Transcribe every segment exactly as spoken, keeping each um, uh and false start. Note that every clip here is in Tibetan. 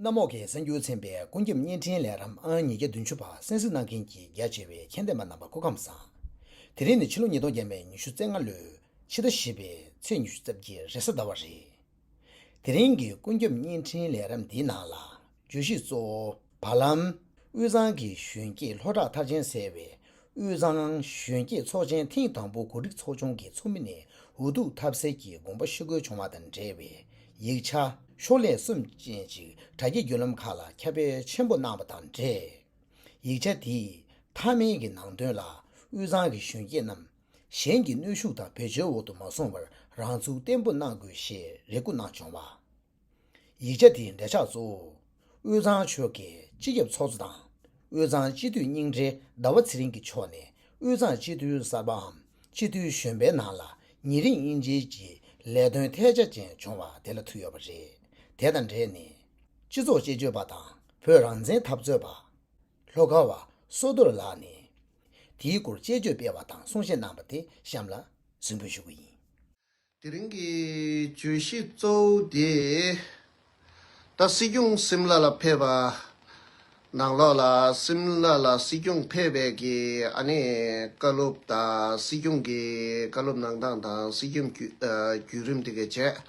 གནམ་འོག་གི་གསར་འགྱུར་ཚན་པའི་ཀུན་ཁྱབ་བརྙན་འཕྲིན་ལས་རིམ་ཨང་ཉིས་བརྒྱ་བདུན་ཅུ་པ་གསན་གཟིགས་གནང་མཁན་གྱི་རྒྱ་ཆེ་བའི་ཁྱད་ལྡན་པ་རྣམ་པ་སྐུ་ཁམས་བཟང་། དེ་རིང་ནི་ཕྱི་ལོ་ཉིས་སྟོང་བརྒྱ་མེད་ཉི་ཤུ་རྩ་ལྔ་ལོའི་ཕྱི་ཟླ་བཞི་པའི་ཚེས་ཉི་ཤུ་རྩ་བརྒྱད་རེས་གཟའ་ཟླ་བ་རེད། དེ་རིང་གི་ཀུན་ཁྱབ་བརྙན་འཕྲིན་ལས་རིམ་འདིའི་ནང་ལ། བརྗོད་གཞི་གཙོ་བོ། བར་ལམ། དབུས་གཙང་གི་གཞོན་སྐྱེས་ལྷོ་བྲག་མཐར་ཕྱིན་ཟེར་བའི་དབུས་གཙང་གཞོན་སྐྱེས་ཚོགས་ཆེན་ཐེངས་དང་པོ་གོ་སྒྲིག་ཚོགས་ཆུང་གི་ཚོགས་མི་ནས་འུ་ཐུག་ཐབས་ཟད་ཀྱིས་དགོངས་པ་ཞུ་དགོས་བྱུང་བ་དང་འབྲེལ་བའི་ཡིག་ཆ་ཤོག་ལྷེ་གསུམ་ཅན་ཅིག་དྲ་རྒྱའི་བརྒྱུད་ལམ་ཁག་ལ་ཁྱབ་སྤེལ་ཆེན་པོ་གནང་བ་དང་འབྲེལ། ཡིག་ཆ་དེའི་མཐའ་མའི་གི་ནང་དོན་ལ། དབུས་གཙང་གི་གཞོན་སྐྱེས་རྣམས་གཞན་གྱི་གནོན་ཤུགས་དང་བེད་སྤྱོད་འོག་ཏུ་མ་སོང་བར་རང་ཚུགས་བརྟན་པོ་གནང་དགོས་ཞེས་རེ་སྐུལ་གནང་བྱུང་བ། ཡིག་ཆ་དེའི་འབྲེལ་ཆགས་གཙོ་བོ། དབུས་གཙང་ཆོལ་ཁའི་སྤྱི་ཁྱབ་ཚོགས་གཙོ་དང་། དབུས་གཙང་སྤྱི་འཐུས་རྙིང་གྲས་ཟླ་བ་ཚེ་རིང་གི་ཕྱོགས་ནས་དབུས་གཙང་སྤྱི་འཐུས་གསར་པའམ་སྤྱི་འཐུས་གཞོན་པའི་ནང་ལ་ཉེ་རིང་དབྱེ་འབྱེད་ཀྱི་ལས་དོན་ཐལ་ཆ་ཅན་བྱུང་བ་དེ་ལ་ཐུག་ཡོད་པ་རེད། དེ་དང་འབྲེལ་ནས། སྤྱི་ཚོགས་དཔྱད་བརྗོད་པ་དང་བོད་རང་བཙན་འཐབ་རྩོད་པ། ལྷོ་ཁ་བ་བསོད་རྡོར་ལགས་ནས། དེའི་སྐོར་དཔྱད་བརྗོད་སྤེལ་བ་དང་གསུང་བཤད་གནང་བ་དེ་གཤམ་ལ་གཟིགས་འབུལ་ཞུ་གི་ཡིན། དེ་རིང་གི་བརྗོད་གཞི་གཙོ་བོ་དེ། ད་སྲིད་སྐྱོང་སིམ་ལ་ལ་ཕེབས་པ། ནང་ལོགས་ལ་སིམ་ལ་ལ་སྲིད་སྐྱོང་ཕེབས་པའི་གི་ཨ་ནི་བཀའ་སློབ་དང་སྲིད་སྐྱོང་གི་བཀའ་སློབ་གནང་སྟངས་དང་སྲིད་སྐྱོང་བརྒྱུད་ཨ་བརྒྱུད་རིམ་དེ་གའི་བྱས།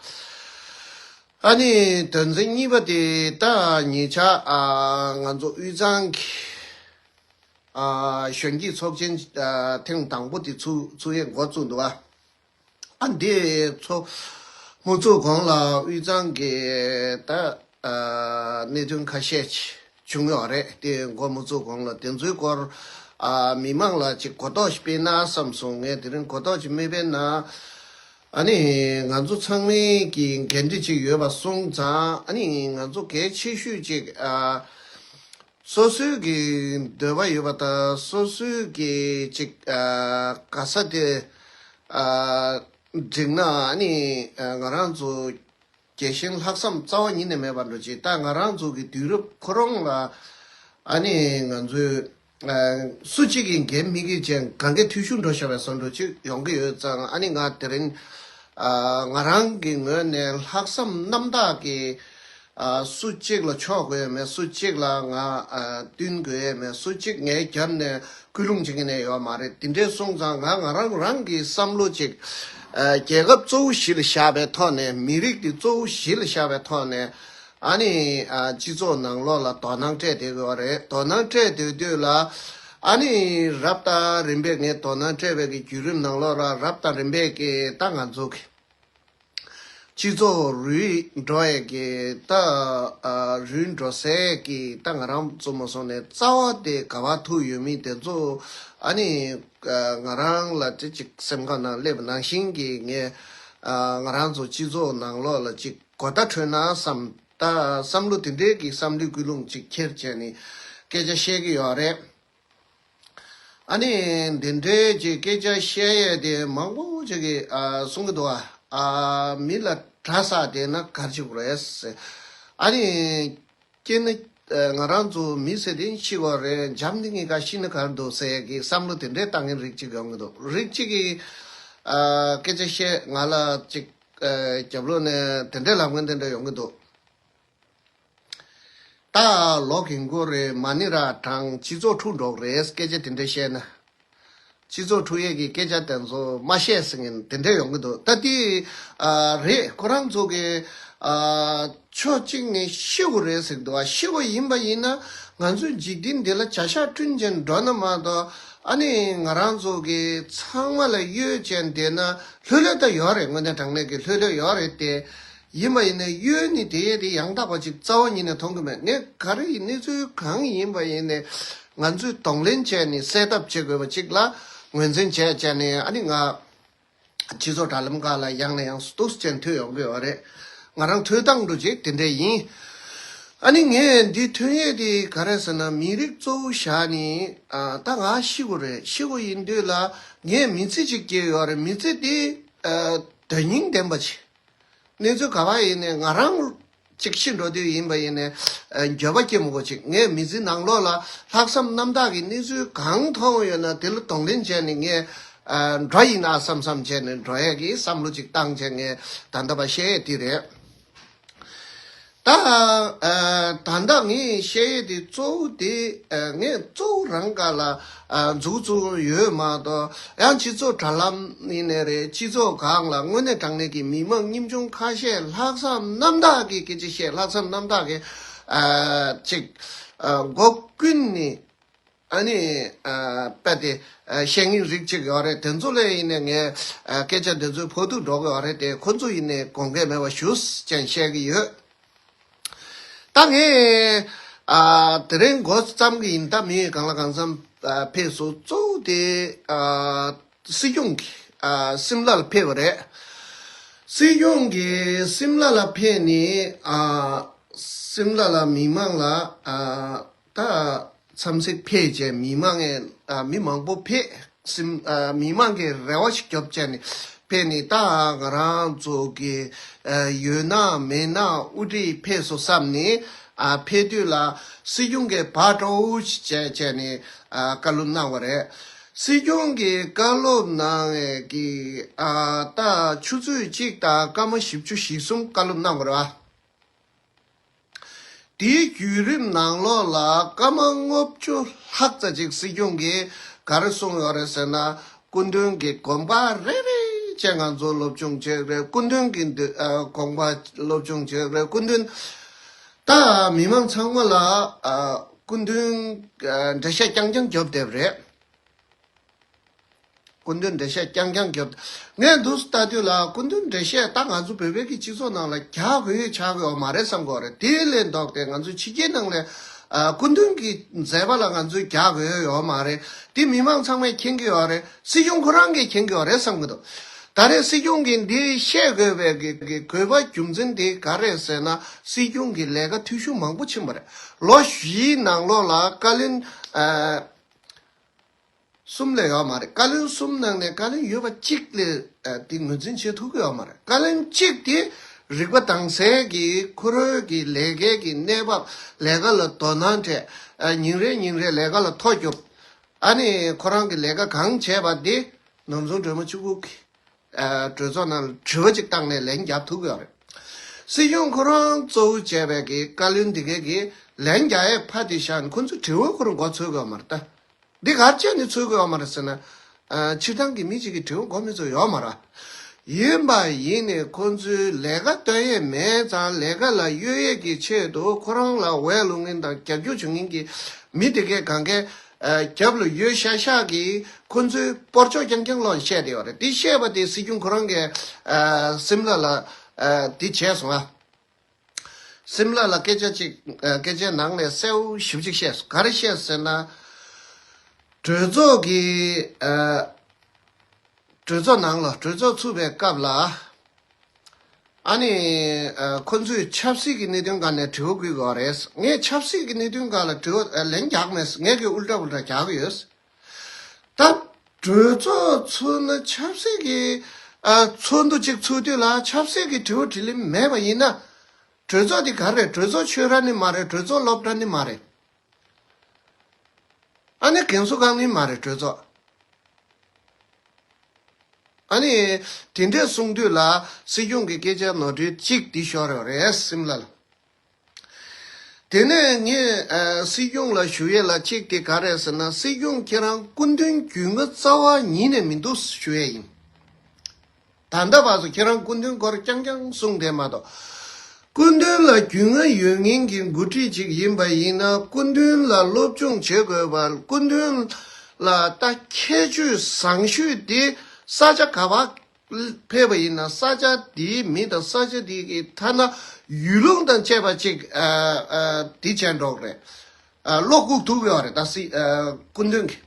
ཨ་ནི་དོན་ཚན་གཉིས་པ་དེ་ད་ཉེ་ཆར་ཨ་ང་ཚོ་དབུས་གཙང་གི་ཨ་གཞོན་སྐྱེས་ཚོགས་ཆེན་ཨ་ཐེངས་དང་པོ་དེ་ཚུགས་ཚུགས་ཡས་འགོ་བཙུགས་འདུག་ཨ། ཨ་འདི་ཚོ་མུ་མཚུངས་གོང་ལ་དབུས་གཙང་གི་ད་ཨ་གནད་དོན་ཁ་ཤས་ཅིག་བྱུང་ཡོད་རེད། དེ་འགོ་མུ་མཚུངས་གོང་ལ་དེ་ཚོའི་སྐོར་ཨ་མི་མང་ལ་ཅིག་གོ་རྟོགས་ཤིག་སྤེལ་ན་བསམ་སོང་། ངས་དེ་རིང་གོ་རྟོགས་ཅིག་མི་སྤེལ་ན། ཨ་ནི་ང་ཚོ་ཚང་མའི་གི་འགན་འཁྲི་ཅིག་ཡོད་པ་སོང་ཙང་། ཨ་ནི་ང་ཚོ་གལ་ཆེ་ཤོས་ཅིག་ཨ་སོ་སོའི་གི་འདོད་པ་ཡོད་པ་དང་སོ་སོའི་གི་ཅིག་ཨ་ག་ས་དེ་ཨ་འགྲིག་ན། ཨ་ནི་ཨ་ང་རང་ཚོ་རྒྱལ་ཞེན་ལྷག་བསམ་རྩ་བ་ཉིད་ནས་མེད་པ་འགྲོ་ཅིག་ད་ང་རང་ཚོ་གི་དུས་རབས་ཁོ་རང་ལ་ཨ་ནི་ང་ཚོས་ཨ་སུ་གཅིག་གིས་འགན་མི་འཁྱེར་ཅན་གང་ག་འཐུས་ཤོར་འགྲོ་བཞག་པའི་བཟོ་འདྲ་ཅིག་ཡོང་གི་ཡོད་ཙང་། ཨ་ནི་ང་དེ་རིང་ཨ་ང་རང་གི་ངོས་ནས་ལྷག་བསམ་རྣམ་དག་གིས་ཨ་སུ་གཅིག་ལ་ཕྱོགས་དགོས་ཡས་མེད། སུ་གཅིག་ལ་ང་ཨ་བསྟུན་དགོས་ཡས་མེད། སུ་གཅིག་ངའི་རྒྱབ་ནས་སྐུལ་སློང་བྱེད་མཁན་ཡོད་མ་རེད། དེ་འདྲས་སོང་ཙང་ང་ང་རང་རང་གི་བསམ་བློ་ཅིག་ཨ་རྒྱལ་ཁབ་གཙོ་བོ་གཞི་ལ་བཞག་པའི་ཐོག་ནས། མི་རིགས་དེ་གཙོ་བོ་གཞི་ལ་བཞག་པའི་ཐོག་ནས། ཨ་ནི་ཨ་སྤྱི་ཚོགས་ནང་ལོགས་ལ་དོ་སྣང་སྤྲད་བསྡད་ཡོད་རེད། དོ་སྣང་སྤྲད་སྡོད་དུས་ལ་ཨ་ནི་རབ་དང་རིམ་པས་ངས་དོ་སྣང་སྤྲད་པའི་གི་བརྒྱུད་རིམ་ནང་ལོགས་ལ་རབ་དང་རིམ་པས་ཀྱི་ད་ང་ཚོ་གི་སྤྱི་ཚོགས་རུལ་འགྲོ་ཡས་ཀྱི་ད་ཨ་རུལ་འགྲོ་སའི་གི་ད་ང་རང་ཚོ་མ་སོང་ནས་རྩ་བ་དེ་ག་བ་ཐུག་ཡོད་མེད་དེ་ཚོ་ཨ་ནི་ཨ་ང་རང་ལ་ཅི་ཅིག་སེམས་ཁ་ནང་སླེབས་པ་ནང་བཞིན་གྱི་ངས་ཨ་ང་རང་ཚོ་སྤྱི་ཚོགས་ནང་ལོགས་ལ་ཅིག་གོ་བརྡ་འཕྲོད་ན་བསམ། ད་བསམ་བློ་དེ་འདྲའི་གི་བསམ་བློའི་ཀུན་སློང་ཅིག་འཁྱེར་བྱས་ནས་སྐད་ཆ་བཤད་ཀྱི་ཡོད་རེད། ཨ་ནི་འདི་འདྲའི་ཅིག་སྐད་ཆ་བཤད་ཡས་དེ་མང་པོ་ཅིག་གིས་ཨ་གསུང་གི་འདུག་ཨ། ཨ་མི་ལ་དགྲ་ཟ་བསྡད་ན་ག་རེ་བྱེད་དགོས་རེད་ཟེར། ཨ་ནི་སྐྱེས་ན་ཨ་ང་རང་ཚོ་མི་ཟེར་དེ་ཤི་དགོས་རེད། འཇམ་དེ་གཉིས་ཀ་ཤི་ན་ག་རེ་འདུག་ཟེར་ཡས་ཀྱི་བསམ་བློ་དེ་འདྲའི་བཏང་མཁན་རིགས་གཅིག་ཡོང་གི་འདུག་རིགས་གཅིག་གིས་ཨ་སྐད་ཆ་བཤད། ང་ལ་ཅིག་ཨ་རྒྱབ་ལོགས་ནས་དེ་འདྲའི་ལབ་མཁན་དེ་འདྲ་ཡོང་གི་འདུག་ད་ལོ་གིན་གོ་རེད། མ་ཎི་ར་གྲངས་སྤྱི་ཚོགས་འཁྲུག་འགྲོ་གི་རེད། སྐད་ཆ་དེ་འདྲ་བཤད་ན། སྤྱི་ཚོགས་འཁྲུག་ཡས་ཀྱི་སྐད་ཆ་དེ་ཚོ་མ་བཤད་ཟེར་མཁན་དེ་འདྲ་ཡོང་གི་འདུག་ད་དེ་ཨ་རེད། ཁོ་རང་ཚོ་གི་ཨ་ཕྱོགས་གཅིག་ནས་ཤི་དགོས་རེད་ཟེར་གི་འདུག་ཨ་ཤི་དགོས་ཡིན་པ་ཡིན་ན་ང་ཚོའི་འཇིག་རྟེན་འདི་ལ་བྱ་གཞག་བསྐྲུན་བྱས་འགྲོ་ན་མ་གཏོགས། ཨ་ནི་ང་རང་ཚོ་གི་ཚང་མ་ལ་གཡོལ་བྱས་བསྡད་ན་ལྷོད་ལྷོད་ད་ཡོད་རེད། དངོས་གནས་དྲང་གནས་ཀྱི་ལྷོད་ལྷོད་ཡོད་རེད་དེ། ཡིན་པ་ཡིན་ནའི་གཡོལ་ནི་དེ་ཡས་དེ་ཡང་དག་པ་ཅིག་རྩ་བ་ཉིད་ནས་མཐོང་གི་མེད། ངས་ག་རེ་ཡིན་གནས་ཚུལ་གང་ཡིན་པ་ཡིན་ནའི་ང་ཚོས་གདོང་ལེན་བྱས་ནས་སེལ་ཐབས་བྱེད་དགོས་པ་ཅིག་ལ་ངོས་འཛིན་བྱས་བྱས་ནས། ཨ་ནི་ང་སྤྱི་ཚོགས་དྲ་ལམ་ཁག་ལ་ཡང་ནས་ཡང་སུ་འདུག་སེ་བྱས་ཐོན་ཡོང་གི་ཡོད་རེད། ང་རང་ཐོས་སྟངས་འདྲ་ཅིག་དེ་འདྲ་ཡིན། ཨ་ནི་ངས་འདི་ཐོན་ཡས་དེ་ག་རེ་ཟེར་ན། མི་རིགས་གཙོ་བོ་བཞག་ནས་ཨ་ད་ང་ཤི་དགོས་རེད། ཤི་དགོས་ཡིན་དུས་ལ་ངས་མི་ཚེ་ཅིག་སྐྱེལ་ཡོད་རེད། མི་ཚེ་དེ་ཨ་དོན་སྙིང་ལྡན་པ་ཅིག་གནས་ཚུལ་ག་བ་ཡིན་ནའི་ང་རང་གཅིག་ཤི་འགྲོ་དུས་ཡིན་པ་ཡིན་ནའི་ཨ་འགྱོད་པ་སྐྱེ་མི་དགོས་ཅིག་ངས་མི་ཚེ་ནང་ལོགས་ལ་ལྷག་བསམ་རྣམ་དག་གི་གནས་ཚུལ་གང་མཐོང་ཡོད་ན་དེ་ལ་གདོང་ལེན་བྱས་ནས་ངས་ཨ་འགྲོ་ཡིན་ན་བསམ་བསམ་བྱས་ནས་འགྲོ་ཡས་ཀྱི་བསམ་བློ་ཅིག་བཏང་བྱས་ངས་ད་ལྟ་བ་བཤད་ཡས་དེ་རེད། ད་ཨ་ད་ལྟ་ངས་བཤད་ཡས་དེ་གཙོ་བོ་དེ་ཨ་ངས་གཙོ་བོ་རང་ག་ལ་ཨ་འཛུགས་བཙུགས་ཡོད་མ་གཏོགས། ཡང་སྤྱི་ཚོགས་དྲ་ལམ་ཡིན་ནའི་རེད། སྤྱི་ཚོགས་སྒང་ལ་དངོས་གནས་དྲང་གནས་ཀྱི་མི་མང་ཉམ་ཆུང་ཁ་ཤས་ལྷག་བསམ་རྣམ་དག་གིས་སྐད་ཆ་བཤད། ལྷག་བསམ་རྣམ་དག་གིས་ཨ་ཅིག་ཨ་མགོ་ཀུན་ནས་ཨ་ནི་ཨ་དཔེ་དེ་ཨ་བཤད་མཁན་རིགས་གཅིག་ཡོད་རེད། དེ་ཚོ་ལ་ཡིན་ནའི་ངས་ཨ་སྐད་ཆ་དེ་ཚོའི་ཕོག་ཐུག་འགྲོ་གི་ཡོད་རེད་དེ། ཁོ་ཚོ་ཡིན་ནའི་དགོངས་འགལ་མེད་པ་ཞུ་ཅན་བཤད་ཀྱི་ཡོད། ད་ངས་ཨ་དེ་རིང་འགོ་བརྩམས་ཀྱི་ཡིན། ད་མི་གང་ལ་གང་འཚམ་ཨ་ཕེབས་སོང་། གཙོ་བོ་དེ་ཨ་སྲིད་སྐྱོང་གི་ཨ་སིམ་ལ་ལ་ཕེབས་པ་རེད། སྲིད་སྐྱོང་གི་སིམ་ལ་ལ་ཕེབས་ནས་ཨ་སིམ་ལ་ལ་མི་མང་ལ་ཨ་ད་འཚམས་གཟིགས་ཕེབས་བྱས། མི་མང་ངས་ཨ་མི་མང་པོ་ཕེབས། སིམ་ཨ་མི་མང་གིས་རེ་བ་ཞིག་རྒྱོབ་བྱས་ནས་ཕེབས་ནས། ད་ང་རང་ཚོ་གི་ཨ་ཡོད་ན་མེད་ན་དབུ་ཁྲིད་ཕེབས་སོང་བསམ་ནས་ཨ་ཕེབས་དུས་ལ་སྲིད་སྐྱོང་གིས་བག་དྲོ་བོ་ཞིག་བྱས་བྱས་ནས་ཨ་བཀའ་སློབ་གནང་བ་རེད། སྲིད་སྐྱོང་གིས་བཀའ་སློབ་གནང་བའི་གི་ཨ་ད་ཆུ་ཚོད་གཅིག་དང་སྐར་མ་བཞི་བཅུ་ཞེ་གསུམ་བཀའ་སློབ་གནང་བ་རེད་བ། དེའི་བརྒྱུད་རིམ་ནང་ལོགས་ལ་སྐར་མ་ལྔ་བཅུ་ལྷག་ཙམ་ཅིག་སྲིད་སྐྱོང་གིས་ག་རེ་གསུངས་ཡོད་རེད་ཟེར་ན། སྐུ་མདུན་གྱི་དགོངས་པ་རེ་རེ་བྱས་ང་ཚོ་སློབ་སྦྱོང་བྱེད་རེད། སྐུ་མདུན་གྱི་འདི་ཨ་དགོངས་པ་སློབ་སྦྱོང་བྱེད་རེད། སྐུ་མདུན་ད་མི་མང་ཚང་མ་ལ་ཨ་སྐུ་མདུན་ཨ་འགྲེལ་བཤད་རྐྱང་རྐྱང་རྒྱོབ་བསྡད་པ་རེད། སྐུ་མདུན་འགྲེལ་བཤད་རྐྱང་རྐྱང་རྒྱོབ། ངས་འདུག་ལྟ་དུས་ལ་སྐུ་མདུན་འགྲེལ་བཤད་ད་ང་ཚོ་བོད་པའི་གི་སྤྱི་ཚོགས་ནང་ལ་རྒྱག་དགོས་ཡོད་ཆགས་ཀྱི་ཡོད་མ་རེད་བསམ་གྱི་ཡོད་རེད། དེ་ལས་ལྡོག་སྟེ་ང་ཚོ་ཕྱི་རྒྱལ་ནང་ལ་ཨ་སྐུ་མདུན་གྱི་མཛད་པ་ལ་ང་ཚོས་རྒྱག་དགོས་ཡོད་མ་རེད། དེ་མི་མང་ཚང་མས་མཁྱེན་གྱི་ཡོད་རེད། སྲིད་སྐྱོང་ཁོ་རང་གིས་མཁྱེན་གྱི་ཡོད་རེད་བསམ་གྱི་འདུག། ད་རེས་སྲིད་སྐྱོང་གིས་འདི་བཤད་དགོས་པའི་གི་གི་དགོས་པ་རྒྱུ་མཚན་དེ་ག་རེད་ཟེར་ན། སྲིད་སྐྱོང་གི་ལས་ཀ་འཐུས་ཤོར་མང་པོ་ཕྱིན་པ་རེད། ལོ་བཞིའི་ནང་ལོགས་ལ་བཀའ་བློན་ཨ་གསུམ་ལས་ཡོད་མ་རེད། བཀའ་བློན་གསུམ་ནང་ནས་བཀའ་བློན་ཡོད་པ་གཅིག་ལས་ཨ་དེ་ངོས་འཛིན་བྱེད་ཐུབ་ཀྱི་ཡོད་མ་རེད། བཀའ་བློན་གཅིག་དེ་རིག་པ་དྭངས་གསལ་གྱིས་ཁོ་རང་གི་ལས་ཀའི་གི་གནས་བབ། ལས་ཀ་ལ་དོ་སྣང་སྤྲད། ཨ་ཉིན་རེ་ཉིན་རེ་ལས་ཀ་ལ་ཐོ་རྒྱོབ། ཨ་ནི་ཁོ་རང་གི་ལས་ཀ་གང་བྱས་པ་དེ་ནམ་བཟང་སྒྲོལ་མ་གཅིག་པུ་གི་ཨ་གྲོས་ཚོགས་ནང་ལ་དྲི་བ་གཅིག་བཏང་ནས་ལན་རྒྱབ་ཐུབ་ཀྱི་ཡོད་རེད། སྲིད་སྐྱོང་ཁོ་རང་གཙོ་བོ་བྱས་པའི་གི་བཀའ་བློན་དེ་གའི་གི་ལན་རྒྱག་ཡས་ཕར་དེ་བཞག་ནས་ཁོ་ཚོས་དྲི་བ་ཁོ་རང་མགོ་ཚོད་ཀྱི་ཡོད་མ་རེད་ད། འདི་ག་རེ་བྱས་ནས་ཚོད་ཀྱི་ཡོད་མ་རེད་ཟེར་ན། ཨ་སྤྱིར་བཏང་གི་མི་གཅིག་གིས་དྲི་བ་མགོ་མི་ཚོད་ཡོད་མ་རེད། ཡིན་པ་ཡིན་ནས་ཁོ་ཚོའི་ལས་ཀ་སྟོན་ཡས་མེད་ཙང་ལས་ཀ་ལ་གཡོལ་ཡས་ཀྱི་ཆེད་དུ་ཁོ་རང་ལ་འོས་བླུག་མཁན་དང་རྒྱབ་སྐྱོར་བྱེད་མཁན་གྱི་མི་དེ་གས་གང་གས་ཨ་རྒྱབ་ལ་གཡོལ་ཤག་ཤག་གིས་ཁོ་ཚོའི་སྤོར་ཆོག་རྐྱང་རྐྱང་ལོག་བཤད་བསྡད་ཡོད་རེད། དེ་བཤད་པ་དེ་སྲིད་སྐྱོང་ཁོ་རང་གིས་ཨ་སིམ་ལ་ལ་ཨ་དེ་བྱས་སོང་ཨ། སིམ་ལ་ལ་སྐད་ཆ་གཅིག་ཨ་སྐད་ཆའི་ནང་ནས་གསལ་བོ་ཞེ་པོ་ཅིག་བཤད་སོང་། ག་རེ་བཤད་ཟེར་ན། གྲོས་ཚོགས་ཀྱི་ཨ་གྲོས་ཚོགས་ནང་ལ་གྲོས་ཚོགས་ཚུགས་པའི་སྐབས་ལ། ཨ་ནི་ཨ་ཁོ་ཚོས་ཆབ་སྲིད་ཀྱི་གནད་དོན་སྒང་ནས་དྲི་བ་བཀོད་ཀྱི་ཡོད་རེད། ངས་ཆབ་སྲིད་ཀྱི་གནད་དོན་སྒང་ལ་དྲི་བ་ཨ་ལན་རྒྱག་མེད། ངས་ཀྱི་ཨུལ་ཊ་ཕུལ་ཊ་རྒྱག་གི་ཡོད། ད་གྲོས་ཚོགས་ཚུགས་ན་ཆབ་སྲིད་ཀྱི་ཨ་ཚོགས་འདུ་གཅིག་ཚུགས་དུས་ལ་ཆབ་སྲིད་ཀྱི་དྲི་བ་དྲིས་ལན་མེད་པ་ཡིན་ན། གྲོས་ཚོགས་འདི་ག་རེད། གྲོས་ཚོགས་ཆོས་ར་ནི་མ་རེད། གྲོས་ཚོགས་སློབ་གྲྭ་ནི་མ་རེད། ཨ་ནི་རྒན་གསོ་ཁང་ནི་མ་རེད། གྲོས་ཚོགས། ཨ་ནི་དེ་འདྲས་གསུང་དུས་ལ་སྲིད་སྐྱོང་གི་སྐད་ཆ་ནོར་འཁྲུལ་གཅིག་འདི་ཤོར་ཡོད་རེད་སིམ་ལ་ལ། དེ་ནས་ངས་ཨ་སྲིད་སྐྱོང་ལ་ཞུ་ཡས་ལ་གཅིག་དེ་ག་རེད་ཟེར་ན། སྲིད་སྐྱོང་ཁྱེད་རང་སྐུ་མདུན་རྒྱུས་མངའ་རྩ་བ་ཉིད་ནས་མི་འདུག་ཞུ་ཡས་ཡིན། ད་ལྟ་བར་དུ་ཁྱེད་རང་སྐུ་མདུན་སྐོར་རྐྱང་རྐྱང་གསུངས་བསྡད་མ་གཏོགས། སྐུ་མདུན་ལ་རྒྱུས་མངའ་ཡོད་མཁན་གྱི་འགོ་ཁྲིད་ཅིག་ཡིན་པ་ཡིན་ན། སྐུ་མདུན་ལ་སློབ་སྦྱོང་བྱེད་དགོས་པ། སྐུ་མདུན་ལ་ད་ཁྱད་ཆོས་བཟང་ཤོས་དེ་ས་ཆ་ག་པར་ཕེབས་པ་ཡིན་ན་ས་ཆ་དེའི་མི་དང་ས་ཆ་དེ་གི་ཐ་ན་ཡུལ་ལུང་དང་བཅས་པ་ཅིག་ཨ་ཨ་དེ་བྱས་འགྲོ་གི་རེད། ཨ་བློ་བཀུག་ཐུབ་ཡོད་རེད་ད་སྲིད་ཨ་སྐུ་མདུན་གྱི།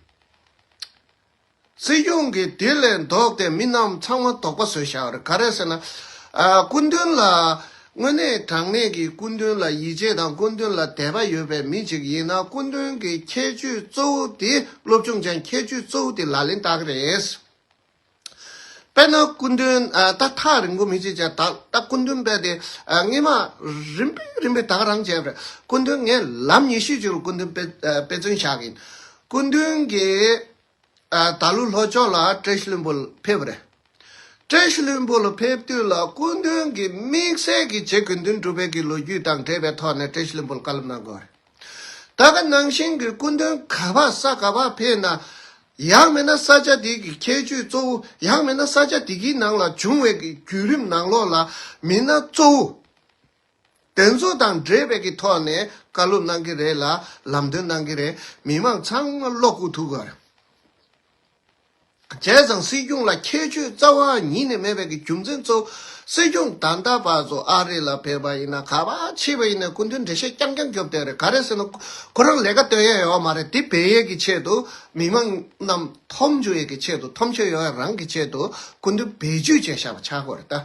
སྲིད་སྐྱོང་གིས་དེ་ལས་ལྡོག་སྟེ་མི་རྣམས་ཚང་མ་དོགས་པ་བཟོས་བཞག་རེད། ག་རེ་ཟེར་ན། ཨ་སྐུ་མདུན་ལ་དངོས་གནས་དྲང་གནས་ཀྱི་སྐུ་མདུན་ལ་ཡིད་ཆེས་དང་སྐུ་མདུན་ལ་དད་པ་ཡོད་པའི་མི་ཅིག་ཡིན་ན། སྐུ་མདུན་གྱི་ཁྱད་ཆོས་གཙོ་བོ་དེ་སློབ་སྦྱོང་ཅན་ཁྱད་ཆོས་གཙོ་བོ་དེ་ལག་ལེན་བསྟར་གི་རེད། དཔེར་ན་སྐུ་མདུན་ཨ་ད་ཐག་རིང་པོ་མི་བྱེད་ཅག་ད་ད་སྐུ་མདུན་དཔེ་དེ་ཨ་སྔས་མ་རིམ་པས་རིམ་པས་ད་ག་རང་བྱས་པ་རེད། སྐུ་མདུན་ངས་ལམ་ཉི་ཤུ་ཅིག་ལ་སྐུ་མདུན་དཔེ་ཨ་དཔེ་མཚོན་བཞག་གི་ཡིན། སྐུ་མདུན་གྱིས་ཨ་ད་ལོ་ལྷོ་ཕྱོགས་ལ་བཀྲ་ཤིས་ལྷུན་པོ་ཕེབས་པ་རེད། བཀྲ་ཤིས་ལྷུན་པོ་ལ་ཕེབས་དུས་ལ་སྐུ་མདུན་གྱིས་དམིགས་བསལ་གྱི་རྗེ་དགེ་འདུན་གྲུབ་པའི་གི་ལོ་རྒྱུས་དང་འབྲེལ་བའི་ཐོག་ནས་བཀྲ་ཤིས་ལྷུན་པོ་ལ་བཀའ་སློབ་གནང་དགོས་རེད། ད་ག་ནང་བཞིན་གྱི་སྐུ་མདུན་ག་པར་ས་ག་པར་ཕེབས་ན། ཡང་མིན་ན་ས་ཆ་དེ་གི་ཁྱད་ཆོས་གཙོ་བོ། ཡང་མིན་ན་ས་ཆ་དེ་གི་ནང་ལ་བྱུང་བའི་གི་བརྒྱུད་རིམ་ནང་ལོགས་ལ་མི་སྣ་གཙོ་བོ། དེ་ཚོ་དང་འབྲེལ་བའི་གི་ཐོག་ནས་བཀའ་སློབ་གནང་གི་རེད་ལ། ལམ་སྟོན་གནང་གི་རེད། མི་མང་ཚང་མ་བློ་བཀུག་ཐུབ་དགོས་རེད། བྱས་ཙང་སྲིད་སྐྱོང་ལ་ཁྱད་ཆོས་རྩ་བ་ཉིད་ནས་མེད་པའི་གི་རྒྱུ་མཚན་གཙོ་བོ། སྲིད་སྐྱོང་ད་ལྟ་བར་དུ་ཨ་རི་ལ་ཕེབས་པ་ཡིན་ན། ག་པར་ཕྱིན་པ་ཡིན་ན་སྐུ་མདུན་འགྲེལ་བཤད་རྐྱང་རྐྱང་རྒྱོབ་བསྡད་རེད། ག་རེ་ཟེར་ན། ཁོ་རང་ལས་ཀ་སྟོན་ཡས་ཡོད་མ་རེད། འདི་སྦས་ཡས་ཀྱི་ཆེད་དུ། མི་མང་རྣམས་མཐོང་བཅུག་ཡས་ཀྱི་ཆེད་དུ། མཐོང་ཆོས་ཡོང་ཡས་རང་གི་ཆེད་དུ་སྐུ་མདུན་བེད་སྤྱོད་བྱས་བཞག་པ་ཆགས་ཀྱི་ཡོད་རེད་ད།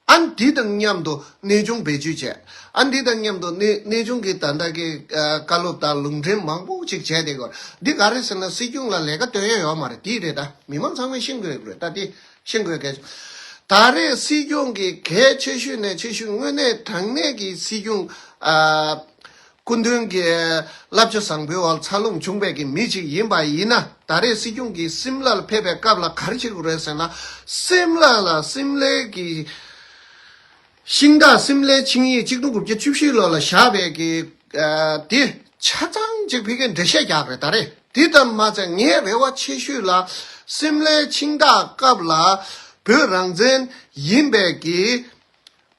ཨ་ནི་འདི་དང་མཉམ་དུ་གནས་ཆུང་བེད་སྤྱོད་བྱས། ཨ་ནི་འདི་དང་མཉམ་དུ་གནས་གནས་ཆུང་གི་ད་ལྟ་གི་ཨ་བཀའ་སློབ་དང་ལུང་འདྲེན་མང་པོ་ཅིག་བྱས་བསྡད་ཀྱི་ཡོད་རེད། འདི་ག་རེ་ཟེར་ན། སྲིད་སྐྱོང་ལ་ལས་ཀ་སྟོན་ཡས་ཡོད་མ་རེད། འདི་རེད་ད། མི་མང་ཚང་མས་ཤེས་དགོས་རེད་ད། འདི་ཤེས་དགོས་གལ་ཆེ། ད་རེས་སྲིད་སྐྱོང་གི་གལ་ཆེ་ཤོས་ནས་ཆེ་ཤོས། དངོས་གནས་དྲང་གནས་ཀྱི་སྲིད་སྐྱོང་ཨ་སྐུ་མདུན་གྱི་བསླབ་བྱ་བཟང་པོའི་འོག་འཚར་ལོངས་བྱུང་བའི་གི་མི་ཅིག་ཡིན་པ་ཡིན་ན། ད་རེས་སྲིད་སྐྱོང་གིས་སིམ་ལ་ལ་ཕེབས་པའི་སྐབས་ལ་ག་རེ་བྱེད་དགོས་རེད་ཟེར་ན། སིམ་ལ་ལ་སིམ་ལའི་གི་ཤིང་སྟག་སིམ་ལའི་ཆིངས་ཡིག་གཅིག་སྟོང་དགུ་བརྒྱ་བཅུ་བཞི་ལོ་ལ་བཞག་པའི་གི་ཨ་དེ་ཆ་ཚང་ཅིག་ཕ་གིར་འགྲེལ་བཤད་རྒྱག་རེད་ད་རེས། དེ་ཙམ་མ་ཚད་ངའི་རེ་བ་ཆེ་ཤོས་ལ། སིམ་ལའི་ཆིངས་སྟག་སྐབས་ལ་བོད་རང་བཙན་ཡིན་པའི་གི་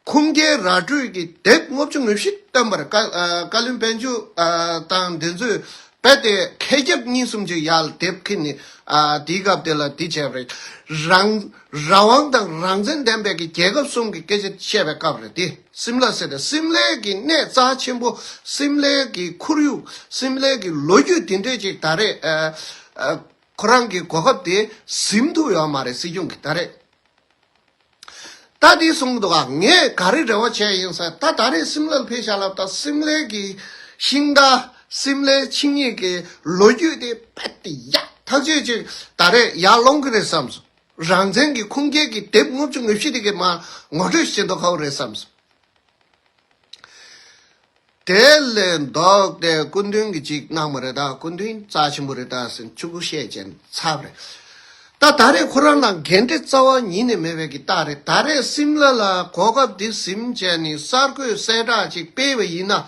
ཁུངས་སྐྱེལ་ར་སྤྲོད་ཀྱི་དེབ་ལྔ་བཅུ་ང་བཞི་བཏོན་པར། བཀའ་ཨ་བཀའ་བློན་དཔལ་འབྱོར་ཨ་དང་དེ་ཚོས་རྦད་དེ་མཁས་ཁྱབ་གཉིས་གསུམ་ཅིག་ཡར་དེབ་ཁྱེར་ནས། ཨ་དེའི་སྐབས་དེ་ལ་འདི་བྱས་པ་རེད། རང་རང་དབང་དང་རང་བཙན་ལྡན་པའི་གི་རྒྱལ་ཁབ་གསུམ་གྱི་སྐད་ཆ་བཤད་པའི་སྐབས་རེད་དེ། སིམ་ལ་ཟེར་ཏེ། སིམ་ལའི་གི་གནས་རྩ་ཆེན་པོ། སིམ་ལའི་གི་ཁོར་ཡུག་སིམ་ལའི་གི་ལོ་རྒྱུས་དེ་འདྲས་ཅིག་ད་རེས་ཨ་ཨ་ཁོ་རང་གི་གོ་སྐབས་དེ་ཟིན་ཐུབ་ཡོད་མ་རེད། སྲིད་སྐྱོང་གིས་ད་རེས། ད་འདི་གསུངས་འདུག་ག་ངས་ག་རེ་རེ་བ་བྱས་ཡིན་ཟེར། ད་ད་རེས་སིམ་ལར་ཕེབས་ཤག་ལབ། ད་སིམ་ལའི་གི་ཤིང་རྟ། སིམ་ལའི་ཆིངས་ཡིག་གི་ལོ་རྒྱུས་དེ་རྦད་དེ་ཡག་ཐག་ཆོད་ཅིག་ད་རེས་ཡར་ལོང་གི་རེད་བསམས་སོང་། རང་བཙན་གྱི་ཁུངས་སྐྱེལ་གྱི་དེབ་ལྔ་བཅུ་ང་བཞི་དེ་གི་མར་ངོ་སྤྲོད་བྱེད་མདོག་ཁ་པོ་རེད་བསམས་སོང་། དེ་ལས་ལྡོག་སྟེ་སྐུ་མདུན་གྱིས་ཅིག་གནང་བ་རེད་ད། སྐུ་མདུན་རྩ་ཆེན་པོ་རེད་ད་ཟེར་ཆུ་བོ་བཤད་བྱས་ཚར་བ་རེད། ད་ད་རེས་ཁོ་རང་ལ་འགན་འཁྲི་རྩ་བ་ཉིད་ནས་མེད་པའི་གི་རྟགས་རེད། ད་རེས་སིམ་ལ་ལ་གོ་སྐབས་འདི་ཟིན་བྱས་ནས་གསར་འགོད་གསལ་བསྒྲགས་ཅིག་སྤེལ་བ་ཡིན་ན།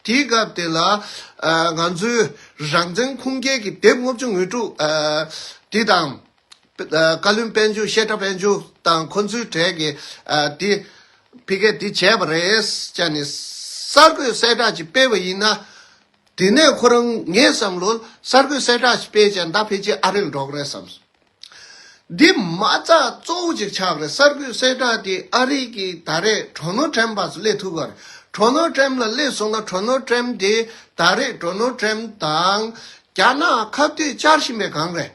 དེའི་སྐབས་དེ་ལ་ཨ་ང་ཚོའི་རང་བཙན་ཁུངས་སྐྱེལ་གྱི་དེབ་ལྔ་བཅུ་ང་དྲུག་ཨ་འདི་དང་། ཨ་བཀའ་བློན་དཔལ་འབྱོར། བཤད་གྲྭ་དཔལ་འབྱོར་དང་ཁོ་ཚོའི་གྲས་ཀྱི་ཨ་དེ་ཕ་གིར་དེ་བྱས་པ་རེད་ཅེས་ནས་གསར་འགོད་གསལ་བསྒྲགས་ཅིག་སྤེལ་བ་ཡིན་ན། དེ་ནས་ཁོ་རང་ངའི་བསམ་བློར་གསར་འགོད་གསལ་བསྒྲགས་ཤིག་སྤེལ་བྱས་ད་ཕལ་ཆེར་ཨ་རིར་འགྲོ་གི་རེད་བསམ་སོང་། འདི་མ་རྩ་གཙོ་བོ་ཅིག་ཆགས་རེད། གསར་འགོད་གསལ་བསྒྲགས་དེ་ཨ་རི་གི་ད་རེས་ཌོ་ནལ་ཊམ་པ་སླེབས་ཐུབ་ཀྱི་རེད། ཌོ་ནལ་ཊམ་ལ་སླེབས་སོང་ན། ཌོ་ནལ་ཊམ་དེ་ད་རེས་ཌོ་ནལ་ཊམ་དང་རྒྱ་ནག་ཁ་གཏད་བཅར་བཞིན་པའི་སྒང་རེད།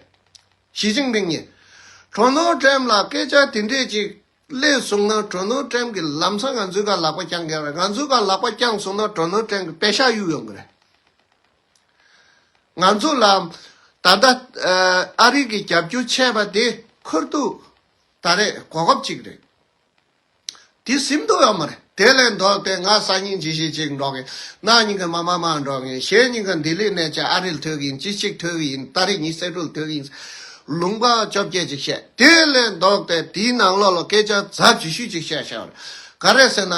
ཞི་ཅིན་ཕིང་གིས་ཌོ་ནལ་ཊམ་ལ་སྐད་ཆ་དེ་འདྲས་ཅིག་སླེབས་སོང་ན། ཌོ་ནལ་ཊམ་གྱིས་ལམ་སང་ང་ཚོའི་སྒང་ལག་པ་བརྐྱང་གི་རེད། ང་ཚོའི་སྒང་ལག་པ་བརྐྱངས་སོང་ན་ཌོ་ནལ་ཊམ་གྱིས་པེ་ཤག་གཡུག་ཡོང་གི་རེད། ང་ཚོ་ལ་ད་ལྟ་ཨ་རི་གི་རྒྱབ་སྐྱོར་བྱས་པ་དེ་ཁུར་དུ་ད་རེས་གོ་སྐབས་གཅིག་རེད། དེ་ཟིན་ཐུབ་ཡོད་མ་རེད། དེ་ལས་ལྡོག་སྟེ་ང་སང་ཉིན་ཅིག་ཅིག་འགྲོ་གི་ཡིན། གནངས་ཉིན་ག་མ་མ་མ་འགྲོ་གི་ཡིན། གཞེས་ཉིན་ག་ལྡི་ལི་ནས་ཅིག་ཨ་རི་ལ་ཐོན་གི་ཡིན། ཅི་ཞིག་ཐོན་གི་ཡིན། ཏ་རིག་ཉི་ཤུ་རྩ་དྲུག་ལ་ཐོན་གི་ཡིན། ལུང་པ་བཅོ་བརྒྱད་ཅིག་བཤད། དེ་ལས་ལྡོག་སྟེ་དེའི་ནང་ལོགས་ལ་སྐད་ཆ་ཚབས་ཆེ་ཤོས་ཅིག་བཤད་བཞག་པ་རེད། ག་རེ་ཟེར་ན།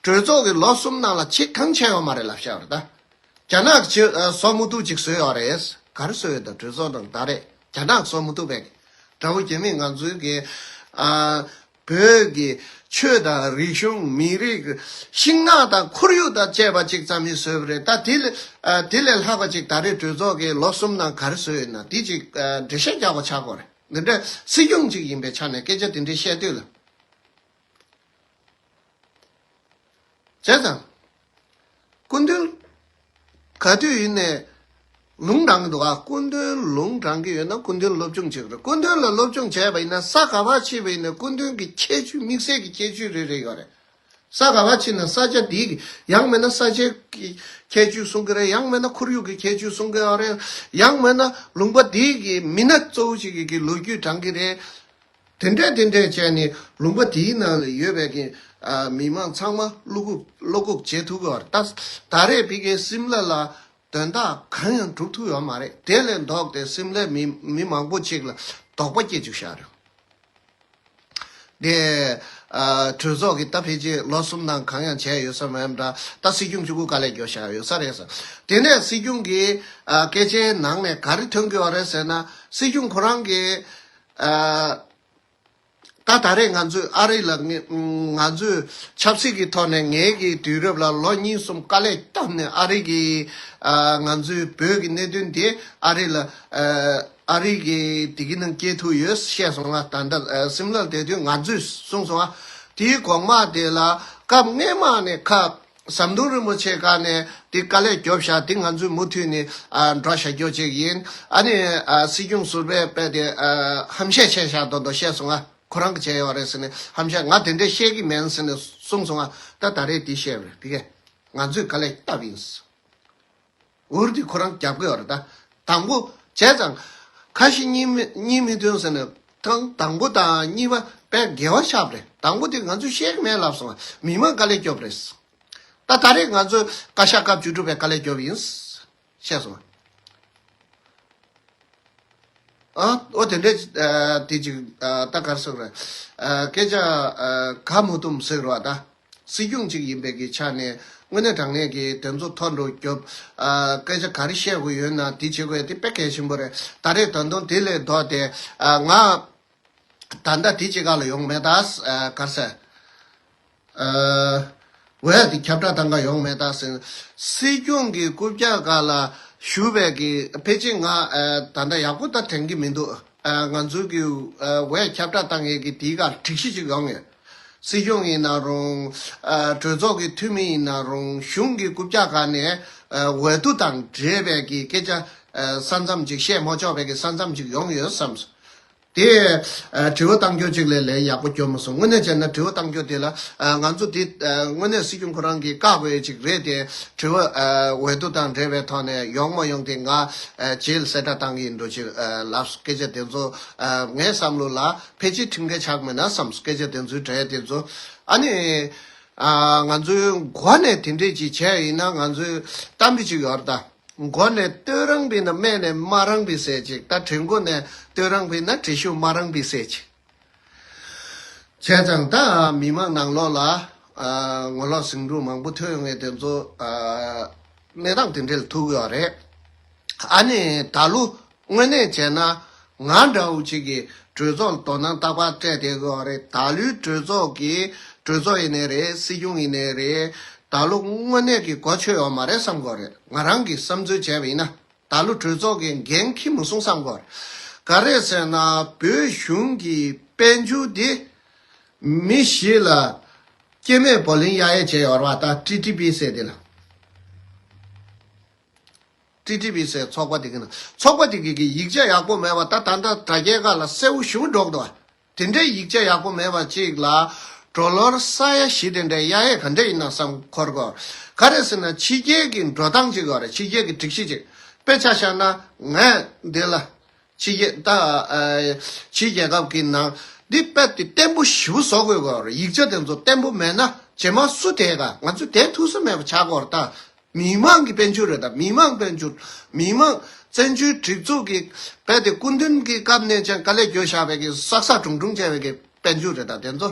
གྲོས་ཚོགས་ཀྱི་ལོ་གསུམ་ནང་ལ་བྱེད་གང་བྱས་ཡོད་མ་རེད་ལབ་བཞག་པ་རེད་ད། རྒྱ་ནག་ཅིག་ཨ་བཟོ་མི་ཐུབ་ཅིག་བཟོས་ཡོད་རེད། ག་རེ་བཟོས་ཡོད་ད། གྲོས་ཚོགས་ནང་ད་རེས་རྒྱ་ནག་བཟོ་མི་ཐུབ་པའི་དགྲ་བོ་རྒྱ་མིས་ང་ཚོའི་གི་ཨ་བོད་ཀྱི་ཆོས་དང་རིག་གཞུང་། མི་རིགས། ཤིང་ནགས་དང་ཁོར་ཡུག་དང་བཅས་པ་ཅིག་ཙམ་ཞིག་བཟོས་པ་རེད། ད་དེ་ལས་ཨ་དེ་ལས་ལྷག་པ་ཅིག་ད་རེས་གྲོས་ཚོགས་ཀྱི་ལོ་གསུམ་ནང་ག་རེ་བཟོས་ཡོད་ན། དེ་ཅིག་ཨ་འགྲེལ་བཤད་རྒྱག་པ་ཆགས་དགོས་རེད། འདི་འདྲ་སྲིད་སྐྱོང་ཅིག་ཡིན་པའི་ཆ་ནས་སྐད་ཆ་དེ་འདྲ་བཤད་དུས་ལ། བྱས་ཙང་། སྐུ་མདུན་ག་དུས་ཡིན་ནའི་ལུང་དྲངས་ཀྱི་འདུག་ག་སྐུ་མདུན་ལུང་དྲངས་ཀྱི་ཡོད་ན་སྐུ་མདུན་སློབ་སྦྱོང་བྱེད་དགོས་རེད། སྐུ་མདུན་ལ་སློབ་སྦྱོང་བྱས་པ་ཡིན་ན། ས་ག་པར་ཕྱིན་པ་ཡིན་ནའི་སྐུ་མདུན་གྱི་ཁྱད་ཆོས། དམིགས་བསལ་གྱི་ཁྱད་ཆོས་རེ་རེ་ཡོད་རེད། ས་ག་པར་ཕྱིན་ན་ས་ཆ་དེའི་གི། ཡང་མིན་ན་ས་ཆའི་གི་ཁྱད་ཆོས་གསུང་གི་རེད། ཡང་མིན་ན་ཁོར་ཡུག་གི་ཁྱད་ཆོས་གསུང་གི་ཡོད་རེད། ཡང་མིན་ན་ལུང་པ་དེའི་གི་མི་སྣ་གཙོ་བོ་ཞིག་གི་གི་ལོ་རྒྱུས་དྲངས་ཀྱི་རེད། དེ་འདྲས་དེ་འདྲས་བྱས་ནས་ལུང་པ་དེའི་ནང་ལ་ཡོད་པའི་གི་ཨ་མི་མང་ཚང་མ་བློ་འགུག་བློ་འགུག་བྱེད་ཐུབ་ཀྱི་ཡོད་རེད། ད་ད་རེས་ཕ་གིའི་སིམ་ལ་ལ་དོན་དག་གང་ཡང་སྒྲུབ་ཐུབ་ཡོད་མ་རེད། དེ་ལས་ལྡོག་སྟེ་སིམ་ལའི་མི་མི་མང་པོ་ཅིག་ལ་དོགས་པ་སྐྱེ་བཅུག་བཞག་རེད། དེ་ཨ་གྲོས་ཚོགས་ཀྱི་ད་ཕལ་ཆེར་ལོ་གསུམ་ནང་གང་ཡང་བྱས་ཡོད་ས་མེད་འདྲ། ད་སྲིད་སྐྱོང་གཅིག་པུ་དཀའ་ལས་རྒྱོབ་བཞག་ཡོད་ས་རེད་ཟེར། དེ་ནས་སྲིད་སྐྱོང་གི་ཨ་སྐད་ཆའི་ནང་ནས་ག་རེ་ཐོན་གྱི་ཡོད་རེད་ཟེར་ན། སྲིད་སྐྱོང་ཁོ་རང་གིས་ཨ་ད་ད་རེས་ང་ཚོས་ཨ་རི་ལ་ངས་ང་ཚོས་ཆབ་སྲིད་ཀྱི་ཐོག་ནས་ངའི་གི་དུས་རབས་ལ་ལོ་གཉིས་གསུམ་དཀའ་ལས་བརྒྱབ་ནས་ཨ་རི་གི་ཨ་ང་ཚོའི་བོད་ཀྱི་གནད་དོན་དེ་ཨ་རི་ལ་ཨ་ཨ་རི་གི་དེ་གི་ནང་སྐྱེལ་ཐུབ་ཡོད་བཤད་སོང་ང་། ད་ལྟ་ཨ་སིམ་ལར་བསྡད་དུས་ང་ཚོས་གསུངས་སོང་ང་། དེའི་གོང་མ་དེ་ལ་སྐབས་སྔས་མ་ནས་ཁ་ཟམ་གདོང་རིན་པོ་ཆེ་ག་ནས་དེ་དཀའ་ལས་རྒྱོབ་བཞག། དེ་ང་ཚོས་མུ་མཐུད་ནས་ཨ་འགྲོ་བཞག་རྒྱུ་ཅིག་ཡིན། ཨ་ནི་ཨ་སྲིད་སྐྱོང་ཟུར་པས་དཔེ་དེ་ཨ་ཧམ་བཤད་བྱས་བཞག་མདོག་མདོག་བཤད་སོང་ང་། ཁོ་རང་གིས་བྱས་ཡོད་རེད་ཟེར་ནས་ཧམ་བཤད། ང་དེ་འདྲས་བཤད་ཀྱི་མིན་ཟེར་ནས་གསུངས་སོང་ང་། ད་ད་རེས་དེ་བཤད་པ་རེད། དེ་གས་ང་ཚོས་དཀའ་ལས་བརྒྱབ་ཡིན། འུར་དེ་ཁོ་རང་རྒྱབ་ཀྱི་ཡོད་རེད། ད་དང་པོ་བྱས་ཙང་ཁ་ཞེ་གཉིས་མེད་གཉིས་མི་མཐུན་ཟེར་ནས་ཐེངས་དང་པོ་དང་གཉིས་པ་དཔེ་འགལ་བ་ཆགས་པ་རེད། དང་པོ་དེ་ང་ཚོས་བཤད་ཀྱི་མེད་ལབ་སོང་ང་། མི་མང་དཀའ་ལས་རྒྱོབ་རེད། ད་ད་རེས་ང་ཚོས་བཀའ་ཤག་སྐབས་བཅུ་དྲུག་པའི་དཀའ་ལས་རྒྱོབ་ཡིན་བཤད་སོང་ང་། ཨ་ཨོ་དེ་འདྲས་ཨ་དེ་ཅིག་ཨ་ད་ག་རེ་ཟེར་དགོས་རེད། ཨ་སྐད་ཆ་ཨ་ག་མུ་དུམ་ཟེར་བ་ད། སྲིད་སྐྱོང་ཅིག་ཡིན་པའི་གི་ཆ་ནས་དངོས་གནས་དྲང་གནས་ཀྱི་དེ་ཚོ་ཐོ་འགྲོ་རྒྱོབ། ཨ་སྐད་ཆ་ག་རེ་བཤད་དགོས་ཡོད་ན་དེ་བྱེད་དགོས་དེ་དཔེ་གལ་ཆེན་པོ་རེད། ད་རེས་ད་དུང་དེ་ལས་ལྡོག་སྟེ་ཨ་ང་ད་ལྟ་དེ་ཅིག་ག་ལ་ཡོང་མེད་ད། ཨ་ག་རེ་ཟེར། ཨ་འོས་དེ་ཁྱབ་བསྒྲགས་བཏང་ག་ཡོང་མེད་ད་ཟེར། སྲིད་སྐྱོང་གི་རྐུབ་བཀྱག་སྒང་ལ་བཞུགས་པའི་གི་ཕལ་ཆེར་ང་ཨ་ད་ལྟ་ཡག་པོ་ད་དྲན་གྱི་མི་འདུག། ཨ་ང་ཚོའི་གི་ཨ་འོས་ཁྱབ་བསྒྲགས་བཏང་མཁན་གི་དེའི་སྒང་སྒྲིག་གཞི་ཅིག་ཡོང་ངེས། སྲིད་སྐྱོང་ཡིན་ན་རུང་ཨ་གྲོས་ཚོགས་ཀྱི་འཐུས་མི་ཡིན་ན་རུང་གཞུང་གི་རྐུབ་བཀྱག་སྒང་ནས་ཨ་འོས་བསྡུ་དང་འབྲེལ་བའི་གི་སྐད་ཆ་ཨ་ས་མཚམས་ཅིག་བཤད་མ་ཆོག་པའི་གི་ས་མཚམས་ཅིག་ཡོང་ཡོད་བསམ། དེ་ཨ་དྲི་བ་བཏང་རྒྱུ་གཅིག་ལས་ལན་ཡག་པོ་བསྐྱོན་མ་སོང་། དངོས་གནས་བྱས་ན་དྲི་བ་བཏང་རྒྱུ་དེ་ལ་ཨ་ང་ཚོ་དེ་ཨ་དངོས་གནས་སྲིད་སྐྱོང་ཁོ་རང་གིས་བཀག་དགོས་ཡ་གཅིག་རེད་དེ། དྲི་བ་ཨ་འོས་བསྡུ་དང་འབྲེལ་བའི་ཐོག་ནས་ཡོང་མ་ཡོང་དེ་ང་ཨ་རྗེས་ལ་གསལ་བསྒྲགས་བཏང་གི་ཡིན་འགྲོ་ཅིག་ཨ་ལབ། སྐད་ཆ་དེ་ཚོ་ཨ་ངའི་བསམ་བློ་ལ་ཕལ་ཆེར་ཁྲིམས་འགལ་ཆགས་མེད་ན་བསམ། སྐད་ཆ་དེ་ཚོའི་འབྲེལ་དེ་ཚོ་ཨ་ནི་ཨ་ང་ཚོའི་འགོ་ནས་དེ་འདྲས་ཅིག་བྱས་ཡིན་ན་ང་ཚོའི་གཏམ་དཔེ་ཅིག་ཡོད་རེད་ད། མགོ་ནས་བསྟོད་རང་བིན་ན་སྨད་ནས་དམའ་རང་བིན་ཟེར་ཅིག། ད་གྲི་མགོ་ནས་བསྟོད་རང་བིན་ན་གྲི་ཤུ་དམའ་རང་བིན་ཟེར་ཅིག། བྱས་ཙང་ད་མི་མང་ནང་ལོགས་ལ་ཨ་ངོ་ལོག་ཟིང་འཁྲུག་མང་པོ་ཐོན་ཡོང་ངེས་དེ་ཚོ་ཨ་གནས་སྟངས་དེ་འདྲ་ལ་ཐུག་ཡོད་རེད། ཨ་ནི་ད་ལོ་དངོས་གནས་བྱས་ན་ང་འདྲ་བོ་ཅིག་གིས་གྲོས་ཚོགས་ལ་དོ་སྣང་རྟག་པར་སྤྲད་བསྡད་ཀྱི་ཡོད་རེད། ད་ལོའི་གྲོས་ཚོགས་ཀྱི་གྲོས་ཚོགས་ཡིན་ནའི་རེད། སྲིད་སྐྱོང་ཡིན་ནའི་རེད། ད་ལོ་དངོས་གནས་ཀྱི་གོ་ཆོད་ཡོད་མ་རེད་བསམ་གྱི་ཡོད་རེད། ང་རང་གིས་བསམ་ཚུལ་བྱས་པ་ཡིན་ན། ད་ལོ་གྲོས་ཚོགས་ཀྱི་འགན་འཁྱེར་མ་སོང་བསམ་གྱི་ཡོད་རེད། ག་རེ་ཟེར་ན་བོད་གཞུང་གི་དཔལ་འབྱོར་འདི་མི་བཞི་ལ་སྐྱེ་མེད་བོ་ལིང་གཡར་ཡས་བྱས་ཡོད་རེད་པ། ད་ཊི་ཊི་པི་ཟེར་དེ་ལ། ཊི་ཊི་པི་ཟེར་ཚོགས་པ་དེ་གི་ནང་། ཚོགས་པ་དེ་གི་གི་ཡིག་ཆ་ཡག་པོ་མེད་པ། ད་ད་ལྟ་དྲ་རྒྱའི་སྒང་ལ་གསལ་པོ་ཞེ་པོ་འགྲོ་གི་འདུག་པ། དེ་འདྲའི་ཡིག་ཆ་ཡག་པོ་མེད་པ་ཅིག་ལ་ཌོ་ལར་ས་ཡ་བཞི་དེ་འདྲ་གཡར་ཡས་ག་འདྲ་ཡིན་ན་བསམ་འཁོར་གོ། ག་རེ་ཟེར་ན་ཕྱི་རྒྱལ་གྱི་འགྲོ་སྟངས་ཅིག་ཡོད་རེད། ཕྱི་རྒྱལ་གྱི་སྒྲིག་གཞི་ཅིག། དཔེ་ཆ་བཞག་ན་ངས་འདི་ལ་ཕྱི་རྒྱལ་ད་ཨ་ཕྱི་རྒྱལ་ཁབ་ཀྱི་ནང་འདི་དཔེ་དེ་བརྟན་པོ་ཞེ་པོ་བཟོ་དགོས་གོ། ཡིག་ཆ་དེ་ཚོ་བརྟན་པོ་མེད་ན་རྗེས་མ་སུ་དེ་ག་ང་ཚོ་དེ་ཐུག་ས་མེད་པ་ཆགས་གོ་རེད་ད། མི་མང་གི་དཔལ་འབྱོར་རེད་ད། མི་མང་དཔལ་འབྱོར། མི་མང་བཙན་བྱོལ་སྒྲིག་འཛུགས་ཀྱི་དཔེ་དེ་སྐུ་མདུན་གྱི་སྐབས་ནས་ཀྱང་དཀའ་ལས་བརྒྱབ་བཞག་པའི་གི་བསགས་བསགས་གྲུང་གྲུང་བྱས་པའི་གི་དཔལ་འབྱོར་རེད་ད། དེ་ཚོ་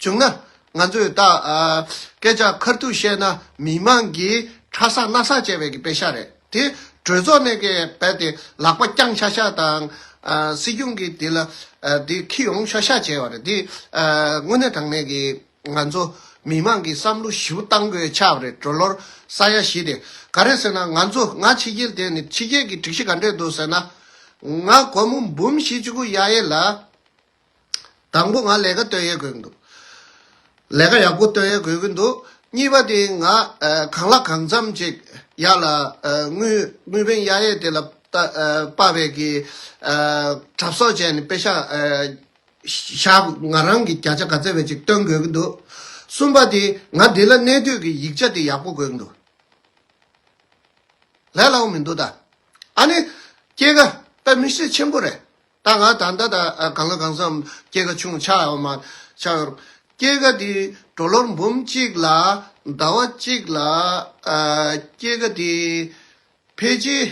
བྱུང་ན་ང་ཚོས་ད་ཨ་སྐད་ཆ་ཁ་ཐུག་བཤད་ན་མི་མང་གིས་ཁྲ་ས་སྣ་ས་བྱས་པའི་གི་པེ་ཤ་རེད་དེ། གྲོས་ཚོགས་ནས་གི་དཔེ་དེ་ལག་པ་བརྐྱངས་ཤག་ཤག་དང་ཨ་སྲིད་སྐྱོང་གིས་དེ་ལ་ཨ་དེ་ཁྱེར་ཡོང་ཤག་ཤག་བྱས་པ་རེད་དེ། ཨ་དངོས་གནས་དྲང་གནས་ཀྱི་ང་ཚོ་མི་མང་གིས་བསམ་བློ་ཞེ་པོ་བཏང་དགོས་ཆགས་པ་རེད། ཌོ་ལར་ས་ཡ་བཞི་དེ། ག་རེ་ཟེར་ན་ང་ཚོ་ང་ཕྱི་རྒྱལ་དེ་ནི་ཕྱི་རྒྱལ་གྱི་སྒྲིག་གཞི་ག་འདྲས་འདུག་ཟེར་ན། ང་སྒོར་མོ་འབུམ་བཞི་བཅུ་དགུ་གཡར་ཡས་ལ། དང་པོ་ང་ལས་ཀ་སྟོན་ཡས་དགོས་ཀྱི་འདུག། ལས་ཀ་ཡག་པོ་སྟོན་ཡས་དགོས་ཀྱི་འདུག། གཉིས་པ་དེ་ང་ཨ་གང་ལ་གང་འཚམ་ཅིག་ཡར་ལ་ཨ་དངུལ་དངུལ་ཕོན་གཡར་ཡས་དེ་ལ་ད་ཨ་དཔག་པའི་གི་ཨ་གྲབས་གསོག་བྱས་ནས་པེ་ཤ་ཨ་བཞག་ང་རང་གི་བརྒྱ་ཆ་ག་ཚད་བས་ཅིག་སྟོན་དགོས་ཀྱི་འདུག། གསུམ་པ་དེ་ང་འདི་ལ་གནས་སྡོད་ཀྱི་ཡིག་ཆ་དེ་ཡག་པོ་དགོས་ཀྱི་འདུག། ལས་སླ་པོ་མི་འདུག་ད། ཨ་ནི་སྐྱེད་ཀ་དཔེ་མི་སྲིད་ཆེན་པོ་རེད། ད་ང་ད་ལྟ་ད་ཨ་གང་ལ་གང་འཚམ་སྐྱེད་ཀ་ཆུང་ཆགས་ཡོད་མ་ཆགས་ཡོད། སྐྱེད་ཀ་དེ་ཌོ་ལར་འབུམ་གཅིག་ལ་ཟླ་བ་གཅིག་ལ་ཨ་སྐྱེད་ཀ་དེ་ཕལ་ཆེར་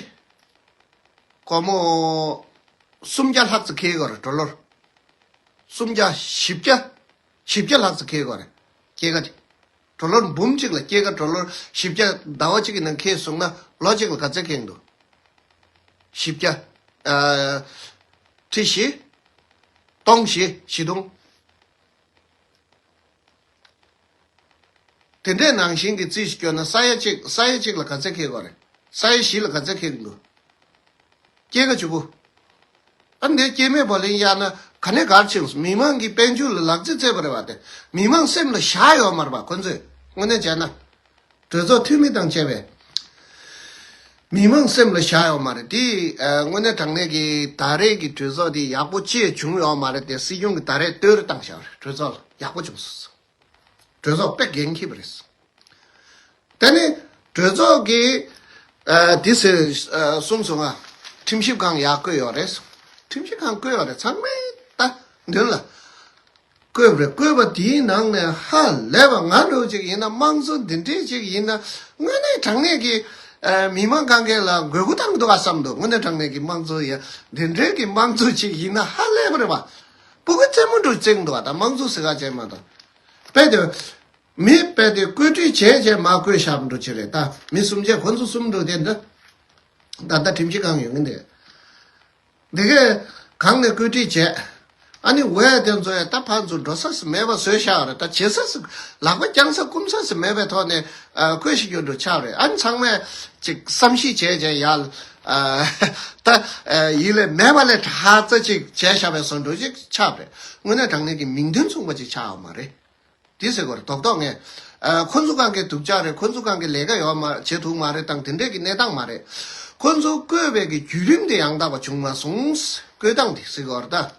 སྒོར་མོ་སུམ་བརྒྱ་ལྷག་ཙམ་འཁྱེར་དགོས་རེད། ཌོ་ལར། སུམ་བརྒྱ། བཞི་བརྒྱ། བཞི་བརྒྱ་ལྷག་ཙམ་འཁེལ་དགོས་རེད། སྐྱེད་ཀ་དེ། ཌོ་ལར་འབུམ་གཅིག་ལ་སྐྱེད་ཀ་ཌོ་ལར་བཞི་བརྒྱ་ཟླ་བ་གཅིག་གི་ནང་འཁེལ་སོང་ན་ལོ་གཅིག་ལ་ག་ཚད་འཁེལ་འདུག་བཞི་བརྒྱ། ཨ། ཁྲི་བཞི། སྟོང་བཞི། བཞི་སྟོང་། དེ་འདྲའི་ནང་བཞིན་གྱི་རྩིས་ཤིག་སྐྱོན་ན་ས་ཡ་གཅིག་ས་ཡ་གཅིག་ལ་ག་ཚད་འཁེལ་དགོས་རེད། ས་ཡ་བཞི་ལ་ག་ཚད་འཁེལ་གྱི་འདུག་སྐྱེད་ཀ་བཅུ་དགུ། ཨ་འདི་སྐྱེད་མེད་བོ་ལིང་གཡར་ན་ག་ནས་གར་ཕྱིན་སོང་། མི་མང་གི་དཔལ་འབྱོར་ལ་ལག་རྩིས་རྩེད་པ་རེད་བ། དེ་མི་མང་སེམས་ལ་བཞག་ཡོད་མ་རེད་པ། ཁོ་ཚོས་དངོས་གནས་བྱས་ན། གྲོས་ཚོགས་འཐུས་མི་དང་བཅས་པས་མི་མང་སེམས་ལ་བཞག་ཡོད་མ་རེད། དེ་ཨ་དངོས་གནས་དྲང་གནས་ཀྱི་ད་རེས་ཀྱི་གྲོས་ཚོགས་དེ་ཡག་པོ་ཅི་བྱུང་ཡོད་མ་རེད། དེ་སྲིད་སྐྱོང་གིས་ད་རེས་བསྟོད་ར་བཏང་བཞག་རེད། གྲོས་ཚོགས་ལ་ཡག་པོ་བྱུང་སོང་། གྲོས་ཚོགས་དཔེ་འགན་འཁྱེར་བ་རེད། དེ་ནི་གྲོས་ཚོགས་ཀྱིས་ཨ་དེ་ཟེར་ཨ་གསུངས་སོང་ང་། ཁྲིམས་ཞིབ་ཁང་ཡར་བསྐོས་ཡོད་རེད། ཁྲིམས་ཞིབ་ཁང་བསྐོས་ཡོད་རེད། ཚང་མས་ད་མདུན་ལ་བསྐོས་པ་རེད། བསྐོས་པ་དེའི་ནང་ནས་ཧ་ལས་པ། ང་འདྲ་བོ་ཅིག་ཡིན་ན། དམངས་གཙོ་འདི་འདྲས་ཅིག་ཡིན་ན། དངོས་གནས་དྲང་གནས་ཀྱི་ཨ་མི་མང་གང་གས་ལ་དགོས་མཁོ་བཏང་གི་འདུག་ག་བསམ་འདུག་དངོས་གནས་དྲང་གནས་ཀྱི་དམངས་གཙོ་ཡ་འདི་འདྲའི་གི་དམངས་གཙོ་ཅིག་ཡིན་ན་ཧ་ལས་པ་རེད་པ། སྤུ་གུ་རྩེད་མོ་འདྲ་བོ་རྩེ་གི་འདུག་ག་ད་དམངས་གཙོ་ཟེར་ག་བྱས་མ་གཏོགས། དཔེ་དེ། མི་དཔེ་དེ་བཀོད་སྒྲིག་བྱས་བྱས་མར་བསྐོས་བཞག་འདྲ་ཅིག་རེད། ད་མི་གསུམ་བྱས་ཁོ་ཚོ་གསུམ་འདྲ་དེ་འདྲ། ད་ལྟ་ཁྲིམས་ཞིབ་ཁང་ཡོད་ངེས་འདི། འདི་གས་གང་ནས་བཀོད་སྒྲིག་བྱས། ཨ་ནི་འོས་དེ་ཚོ་ཡང་ད་ཕར་ཚུར་འགྲོ་ས་སུ་མེད་པ་བཟོས་བཞག་རེད། ད་བྱེད་ས་སུ་ལག་པ་བརྐྱང་ས་སྐུམ་ས་སུ་མེད་པའི་ཐོག་ནས་ཨ་བཀོད་ཤིག་ཡོད་འགྲོ་ཆགས་རེད། ཨ་ནི་ཚང་མས་ཅིག་བསམ་གཞིག་བྱས་བྱས་ཡར་ཨ་ད་ཨ་ཡིན་ལས་མེད་པ་ལས་ཧ་ཙ་ཅིག་བྱས་བཞག་པའི་བཟོ་འདྲ་ཅིག་ཆགས་རེད། དངོས་གནས་དྲང་གནས་ཀྱི་མིང་དོན་མཚུངས་པ་ཅིག་ཆགས་ཡོད་མ་རེད། དེ་ཟེར་དགོས་རེད། རྡོག་རྡོག་ངས། ཨ་ཁོ་ཚོ་གང་གི་སྡུག་ཅག་རེད། ཁོ་ཚོ་གང་གི་ལས་ཀ་ཡོད་མ་བྱེད་ཐུབ་མ་རེད་དང་དེ་འདྲས་ཀྱི་གནས་སྟངས་མ་རེད། ཁོ་ཚོ་བསྐོས་པའི་གི་བརྒྱུད་རིམ་དེ་ཡང་དག་པ་བྱུང་མ་སོང་། བསྐོས་སྟངས་དེ་ཟེར་དགོས་རེད་ད།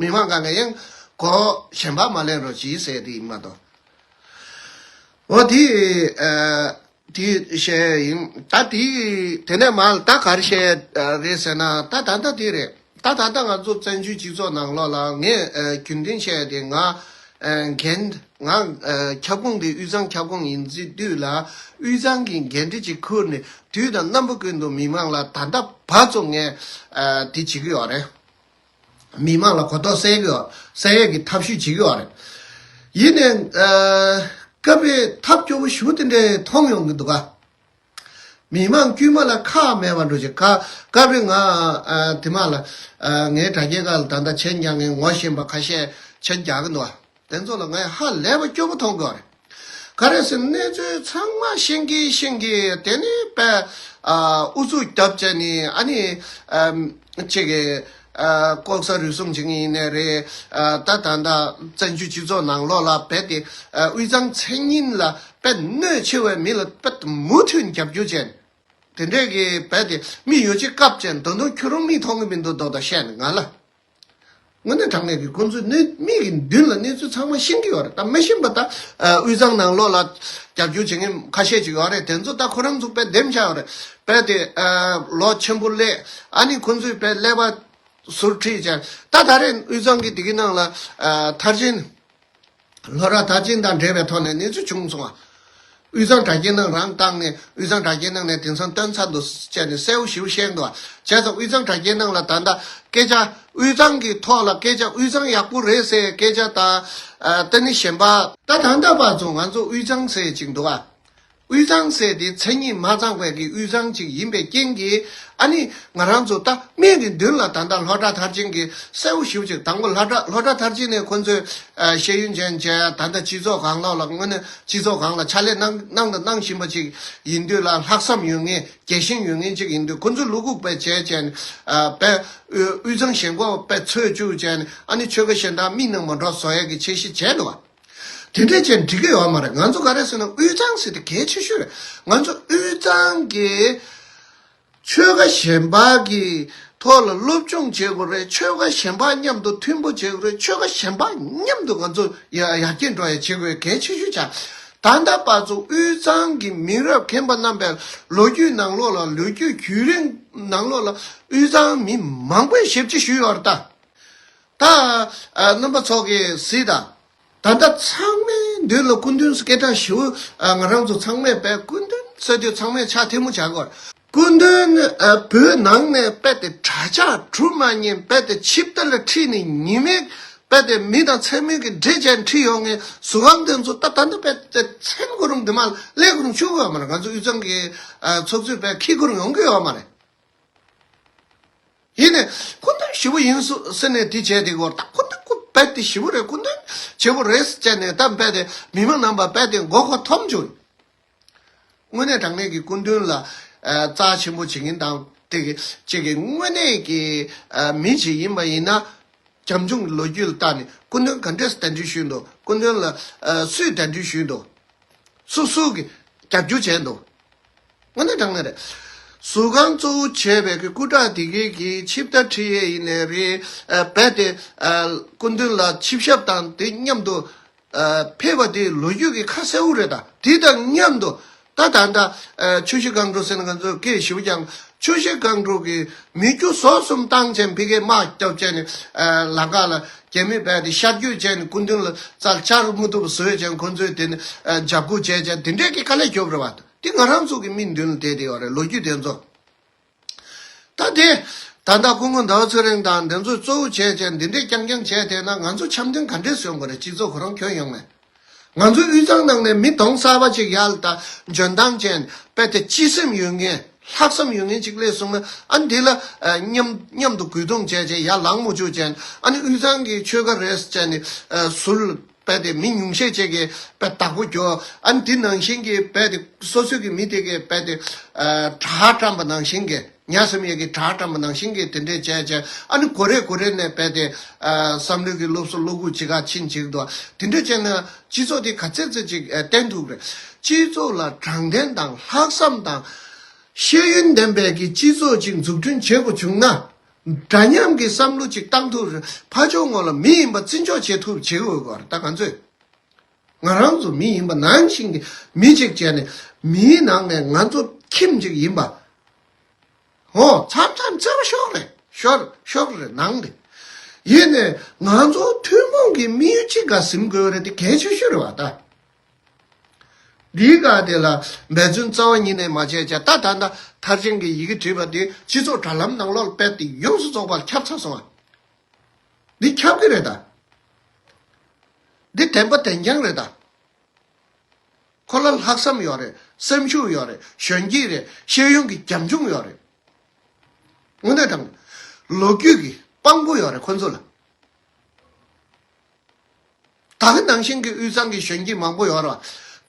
མི་མང་གང་གི་ཡང་གོ་གཞན་པ་མ་ལེན་རོགས་གྱིས་ཟེར་དེ་ཡིན་མ་གཏོགས། འོ་དེ་ཨ་དེ་བཤད་ཡིན། ད་དེ་དེ་ནས་མར་ད་ག་རེ་བཤད་རེད་ཟེར་ན། ད་ད་ལྟ་དེ་རེད། ད་ད་ལྟ་ང་ཚོ་བཙན་བྱོལ་སྤྱི་ཚོགས་ནང་ལོགས་ལ་ངས་ཨ་རྒྱུན་ལྡན་བཤད་དེ། ང་ཨ་འགན་ང་ཨ་ཁྱབ་ཁོངས་དེ་དབུས་གཙང་ཁྱབ་ཁོངས་ཡིན་དུས་ལ། དབུས་གཙང་གི་འགན་འཁྲི་ཅིག་ཁུར་ནས་དུས་དང་རྣམ་པ་ཀུན་ཏུ་མི་མང་ལ་ད་ལྟ་བར་དུ་ངས་ཨ་དེ་བྱེད་ཀྱི་ཡོད་རེད། མི་མང་ལ་གོ་རྟོགས་སད་ཀྱི་ཡོད། སད་ཡས་ཀྱི་ཐབས་ཤེས་བྱེད་ཀྱི་ཡོད་རེད། ཡིན་ནའི་ཨ་སྐབས་རེ་ཐབས་སྐྱོ་པོ་ཞེ་པོ་དེ་འདྲས་མཐོང་ཡོང་གི་འདུག་ག་མི་མང་དཀྱུས་མ་ལ་ཁག་མེད་པ་འགྲོ་ཅིག་ཁ་སྐབས་རེ་ང་ཨ་དེ་མ་ལ་ཨ་ངའི་དྲ་རྒྱའི་སྒང་ལ་ད་ལྟ་མཆན་རྒྱག་མཁན་ངོ་ཤེས་པ་ཁ་ཤས་མཆན་རྒྱག་གི་འདུག་ག་དེ་ཚོ་ལ་ངས་ཧ་ལས་པ་སྐྱོ་པོ་མཐོང་གི་ཡོད་རེད། ག་རེ་ཟེར་ན་གནས་ཚུལ་ཚང་མ་ཤེས་ཀྱི་ཤེས་ཀྱི། དེ་ནི་དཔེ་ཨ་ཨུ་ཚུགས་རྒྱབ་བྱས་ནི་ཨ་ནི་ཨམ་ཅིག་གི་ཨ་ལྐོག་ཟ་རུལ་སུངས་བྱེད་མཁན་ཡིན་ནའི་རེད། ཨ་ད་ད་ད་བཙན་བྱོལ་སྤྱི་ཚོགས་ནང་ལོགས་ལ་རྦད་དེ་ཨ་དབུས་གཙང་མཚན་སྙན་ལ་དཔེ་གནོད་ཆེ་བའི་མི་ལ་དཔེ་མུ་མཐུད་རྒྱབ་སྐྱོར་བྱས། དེ་འདྲས་ཀྱི་རྦད་དེ་མི་ཡོད་ཅིག་བཀབ་བྱས། ད་དུང་ཁྱོད་རང་མིག་མཐོང་གི་མི་འདུག་མདོག་མདོག་བཤད་ནས་ང་ལ། དངོས་གནས་དྲང་གནས་ཀྱི་ཁོང་ཚོའི་གནས་མིག་གི་མདུན་ལ་གནས་ཚུལ་ཚང་མ་ཤེས་ཀྱི་ཡོད་རེད། ད་མ་ཤེས་པ་ད་ཨ་དབུས་གཙང་ནང་ལོགས་ལ་རྒྱབ་སྐྱོར་བྱེད་མཁན་ཁ་ཤས་ཅིག་ཡོད་རེད། དེ་ཚོ་ད་ཁོ་རང་ཚོ་དཔེ་འདེམས་བྱ་ཡོད་རེད། རྦད་དེ་ཨ་ལོ་ཆེན་པོ་སླེབས། ཨ་ནི་ཁོང་ཚོས་དཔེ་ཀླད་པ་ཟུར་ཁྲིད་བྱས། ད་ད་རེས་དབུས་གཙང་གི་དེ་གི་ནང་ལ་ཨ་མཐར་ཕྱིན། ལྷོ་བྲག་མཐར་ཕྱིན་དང་འབྲེལ་བའི་ཐོག་ནས་གནས་ཚུལ་བྱུང་སོང་བ། དབུས་གཙང་དྲ་རྒྱའི་ནང་རང་བཏང་ནས། དབུས་གཙང་དྲ་རྒྱའི་ནང་ནས་དེང་སང་སྟོན་ཚར་འདུག་བྱས་ནས་གསལ་པོ་ཞེ་པོ་བཤད་འདུག་བ། བྱས་ཙང་དབུས་གཙང་དྲ་རྒྱའི་ནང་ལ་ད་ལྟ་སྐད་ཆ་དབུས་གཙང་གི་ཐོག་ལ་སྐད་ཆ། དབུས་གཙང་ཡག་པོ་རེད་ཟེར་སྐད་ཆ་དང་། ཨ་ད་ནི་གཞན་པ། ད་ད་ལྟ་བར་དུ་ང་ཚོ་དབུས་གཙང་ཟེར་ཅིག་འདུག་བ། དབུས་གཙང་ཟེར་དེ་མཚན་ཉིད་མ་ཚང་བའི་གི་དབུས་གཙང་ཅིག་ཡིན་པའི་རྐྱེན་གྱིས། ཨ་ནི་ང་རང་ཚོ་ད་མིག་གི་མདུན་ལ་ད་ལྟ་ལྷོ་བྲག་མཐར་ཕྱིན་གྱི་གསལ་པོ་ཞེ་པོ་ཅིག་དང་པོ་ལྷོ་བྲག་ལྷོ་བྲག་མཐར་ཕྱིན་ནས་ཁོ་ཚོས་ཨ་ཤེས་ཡོན་ཅན་བྱས། ད་ལྟ་སྤྱི་ཚོགས་སྒང་ལོགས་ལ། དངོས་གནས་སྤྱི་ཚོགས་སྒང་ལ་ཕྱག་ལས་གནང་གནང་དང་གནང་བཞིན་པ་ཅིག་ཡིན་དུས་ལ། ལྷག་བསམ་ཡོད་མཁན། རྒྱལ་ཞེན་ཡོད་མཁན་ཅིག་ཡིན་དུས། ཁོ་ཚོས་བློ་འགུག་དཔེ་བྱས་བྱས་ནས། ཨ་དཔེ་དབུས་གཙང་ཞེན་ཁོག་དཔེ་འཚོལ་བཅུག་བྱས་ནས། ཨ་ནི་ཆོལ་ཁ་གཞན་དག་མིག་ནང་མ་འགྲོ་བཟོ་ཡས་ཀྱི་འཆར་གཞི་བྱས་འདུག་བ། དེ་འདྲས་བྱས་འགྲིག་གི་ཡོད་མ་རེད། ང་ཚོ་ག་རེ་ཟེར་ན། དབུས་གཙང་ཟེར་དེ་གལ་ཆེ་ཤོས་རེད། ང་ཚོ་དབུས་གཙང་གི་ཆོལ་ཁ་གཞན་པ་གི་ཐོག་ལ་སློབ་སྦྱོང་བྱེད་དགོས་རེད། ཆོལ་ཁ་གཞན་པ་མཉམ་དུ་མཐུན་པོ་བྱེད་དགོས་རེད། ཆོལ་ཁ་གཞན་པ་མཉམ་དུ་ང་ཚོ་ཡར་ཡར་རྒྱས་འགྲོ་ཡ་བྱེད་དགོས་གལ་ཆེ་ཤོས་ཆགས། ད་ལྟ་བར་དུ་དབུས་གཙང་གི་མི་རབས་རྒན་པ་རྣམ་པའི་ལོ་རྒྱུས་ནང་ལོགས་ལ། ལོ་རྒྱུས་བརྒྱུད་རིམ་ནང་ལོགས་ལ་དབུས་གཙང་མི་མང་པོས་ཞབས་ཕྱི་ཞུས་ཡོད་རེད་ད། ད་ཨ་རྣམ་པ་ཚོ་གིས་གཟིགས་དང་། ད་ལྟ་ཚང་མའི་མདུན་ལ་སྐུ་མདུན་སྐད་གྲགས་ཞེ་པོ། ཨ་ང་རང་ཚོ་ཚང་མས་དཔེ་སྐུ་མདུན་ཟེར་དུས་ཚང་མས་ཕྱག་ཐལ་མོ་བྱ་དགོས། སྐུ་མདུན་ཨ་བོད་ནང་ནས་དཔེ་དེ་གྲྭ་ཆག་གྲུབ་མ་ཉན། དཔེ་དེ་ཆིབས་རྟ་ལ་ཁྲིད་ནས་ཉི་མའི་ རྦད་དེ་མི་དང་མཚན་མོ་གི་འདྲེས་བྱས་ཁྲིད་ཡོང་མཁན་ཟུར་ཁང་དེ་ཚོ་ད་ད་ལྟ་རྦད་དེ་མཚན་གུ་རུམ་དེ་མ་ལས་གུ་རུམ་ཆུ་གུ་ཡོད་མ་རེད། ང་ཚོ་དབུས་གཙང་གི་ཨ་ཚོགས་གཙོས་རྦད་ཁྱི་གུ་རུམ་ཡོང་གི་ཡོད་མ་རེད། ཡིན་ནའི་སྐུ་མདུན་ཞི་བོ་ཡིན་སུ་ཟེར་ནས་དེ་བྱས་དེ་གོ། ད་སྐུ་མདུན་སྐུ་རྦད་དེ་ཞི་བོ་རེད། སྐུ་མདུན་བྱེད་པོ་རེད་ཟེར་ནས་ད་རྦད་དེ་མི་མང་རྣམ་པ་རྦད་དེ་མགོ་སྐོར་འཐོམ་བྱུང་། དངོས་གནས་དྲང་གནས་ཀྱི་སྐུ་མདུན་ལ་ཨ་རྩ་ཆེན་པོ་བྱེད་མཁན་དང་དེ་གི་ཅིག་གི་དངོས་གནས་ཀྱི་ཨ་མི་ཅིག་ཡིན་པ་ཡིན་ན། བྱམས་སྐྱོང་གི་ལོ་རྒྱུས་ལ་བལྟས་ནས་སྐུ་མདུན་ག་འདྲས་གདན་འདྲེན་ཞུས་འདུག་སྐུ་མདུན་ལ་ཨ་སུས་གདན་འདྲེན་ཞུས་འདུག་སུ་སུ་གིས་རྒྱབ་སྐྱོར་བྱས་འདུག་དངོས་གནས་དྲང་གནས་རེད། ཟུར་ཁང་གཙོ་བོ་བྱས་པའི་གི་སྐུ་དྲག་དེ་གའི་གི་ཆིབས་རྟ་ཁྲིད་ཡས་ཡིན་ནའི་རེད། ཨ་རྦད་དེ་ཨ་སྐུ་མདུན་ལ་ཆིབས་ཞབས་དང་དེ་མཉམ་དུ་ཨ་ཕེབས་པ་དེ་ལོ་རྒྱུས་ཀྱི་ཁ་གསལ་བོ་རེད། ད་དེ་དང་མཉམ་དུ་ད་ད་ལྟ་ཨ་ཆུ་བཞི་སྒང་དྲུག་ཟེར་ན་ང་ཚོས་སྐད་ཞིབ་ཀྱང་ཆུ་བཞི་སྒང་དྲུག་གི་མི་རྒྱུ་ཟོག་གསུམ་བཏང་བྱས་ཕ་གིར་དམག་བརྒྱབ་བྱས་ནས་ཨ་ལམ་ཁ་ལ་རྒྱ་མི་རྦད་དེ་ཤར་བསྐྱོད་བྱས་ནས་སྐུ་མདུན་ལ་རྩར་བཅར་མི་ཐུབ་པ་བཟོས་བྱས་ཁོ་ཚོས་དེ་ནས་ཨ་འཇབ་རྒོལ་བྱས་བྱས་དེ་འདྲས་ཀྱི་དཀའ་ལས་རྒྱོབ་རེད་བ། དེ་ང་རང་ཚོ་གི་མིག་མདུན་ལ་བསྡད་དེ་ཡོད་རེད། ལོ་རྒྱུས་དེ་ཚོ། ད་དེ་ད་ལྟ་སྐུ་ངོ་ཟླ་བ་ཚེ་རིང་དང་འདི་ཚོས་གཙོ་བོ་བྱས་བྱས་འདི་འདྲས་རྐྱང་རྐྱང་བྱས་བསྡད་ན་ང་ཚོ་འཆམ་མཐུན་ག་འདྲས་ཡོང་གི་རེད། སྤྱི་ཚོགས་ཁོ་རང་ཁྱོན་ཡོངས་ནས། ང་ཚོའི་དབུས་གཙང་ནང་ནས་མི་གདོང་གསར་པ་ཅིག་ཡར་ལ་ད་འཇོན་ཐང་ཅན་རྦད་དེ་སྤྱི་སེམས་ཡོད་མཁན་ལྷག་བསམ་ཡོད་མཁན་ཅིག་སླེབས་སོང་ན། ཨ་འདི་ལ་ཨ་མཉམ་མཉམ་དུ་གུས་གདུང་བྱས་བྱས་ཡར་ལངས་མ་བཅུག་ཅན། ཨ་ནི་དབུས་གཙང་གི་ཆོལ་ཁ་རེད་ཟེར་བྱས་ནས་ཨ་ཟུར་རྦད་དེ་མི་ཉུང་ཤས་ཅིག་གིས་རྦད་བདག་པོ་རྒྱོབ། ཨ་ནི་འདི་ནང་བཞིན་གྱི་རྦད་དེ་སོ་སོའི་གི་མི་དེ་གས་རྦད་དེ་ཨ་དྲག་བཀྲམ་པ་ནང་བཞིན་གྱི་ཉ་སེམས་ཡས་ཀྱི་དྲག་བཀྲམ་པ་ནང་བཞིན་གྱི་དེ་འདྲས་བྱས་བྱས། ཨ་ནི་གོ་རེ་གོ་རེ་ནས་རྦད་དེ་ཨ་བསམ་བློའི་གི་སློབ་གསོ་བློ་ཁུག་ཅིག་ག་ཕྱིན་ཅིག་འདུག་དེ་འདྲས་བྱས་ན་སྤྱི་ཚོགས་དེ་ག་ཚད་ཚད་ཅིག་ཨ་བརྟན་ཐུབ་རེད། སྤྱི་ཚོགས་ལ་དྲང་བདེན་དང་ལྷག་བསམ་དང་ཤེས་ཡོན་ལྡན་པའི་གི་སྤྱི་ཚོགས་ཅིག་འཛུགས་སྐྲུན་བྱེད་དགོས་བྱུང་ན། འདྲ་མཉམ་གྱི་བསམ་བློ་ཅིག་བཏང་ཐུབ་རེད། ཕར་ཕྱོགས་ངོས་ལ་མི་ཡིན་པ་བརྩི་འཇོག་བྱེད་ཐུབ་བྱེད་དགོས་ཀྱི་རེད། ད་ང་ཚོས་ང་རང་ཚོ་མི་ཡིན་པ་ནང་བཞིན་གྱི་མི་ཅིག་བྱས་ནས་མིའི་ནང་ནས་ང་ཚོ་ཁྱིམ་ཅིག་ཡིན་པ། འོ་མཚམས་མཚམས་བརྩེ་བ་ཤོར་རེད། ཤོར་ཤོར་རེད་ནང་རེད། ཡིན་ནས་ང་ཚོ་ཐུན་མོང་གི་དམིགས་ཡུལ་གཅིག་ག་ཟིན་དགོས་རེད། དེ་གལ་ཆེ་ཤོས་རེད་བ་ད། འདིའི་སྒང་དེ་ལ་འབད་བརྩོན་རྩ་བ་ཉིད་ནས་མ་བྱས་བྱས། ད་ད་ལྟ་མཐར་ཕྱིན་གྱི་ཡི་གེ་བྲིས་པ་དེ་སྤྱི་ཚོགས་དྲ་ལམ་ནང་ལོགས་ལ་རྦད་དེ་ཡོངས་སུ་རྫོགས་པར་ཁྱབ་ཚར་སོང་བ། འདི་ཁྱབ་ཀྱི་རེད་ད། འདི་བདེན་པ་བདེན་རྐྱང་རེད་ད། ཁོ་ལ་ལྷག་བསམ་ཡོད་རེད། སེམས་ཤུགས་ཡོད་རེད། གཞོན་སྐྱེས་རེད། ཤེས་ཡོན་གྱི་རྒྱབ་ལྗོངས་ཡོད་རེད། དངོས་གནས་དྲང་ལོ་རྒྱུས་ཀྱི་དཔང་པོ་ཡོད་རེད་ཁོ་ཚོ་ལ། ད་ག་ནང་བཞིན་གྱི་དབུས་གཙང་གི་གཞོན་སྐྱེས་མང་པོ་ཡོད་རེད་བ།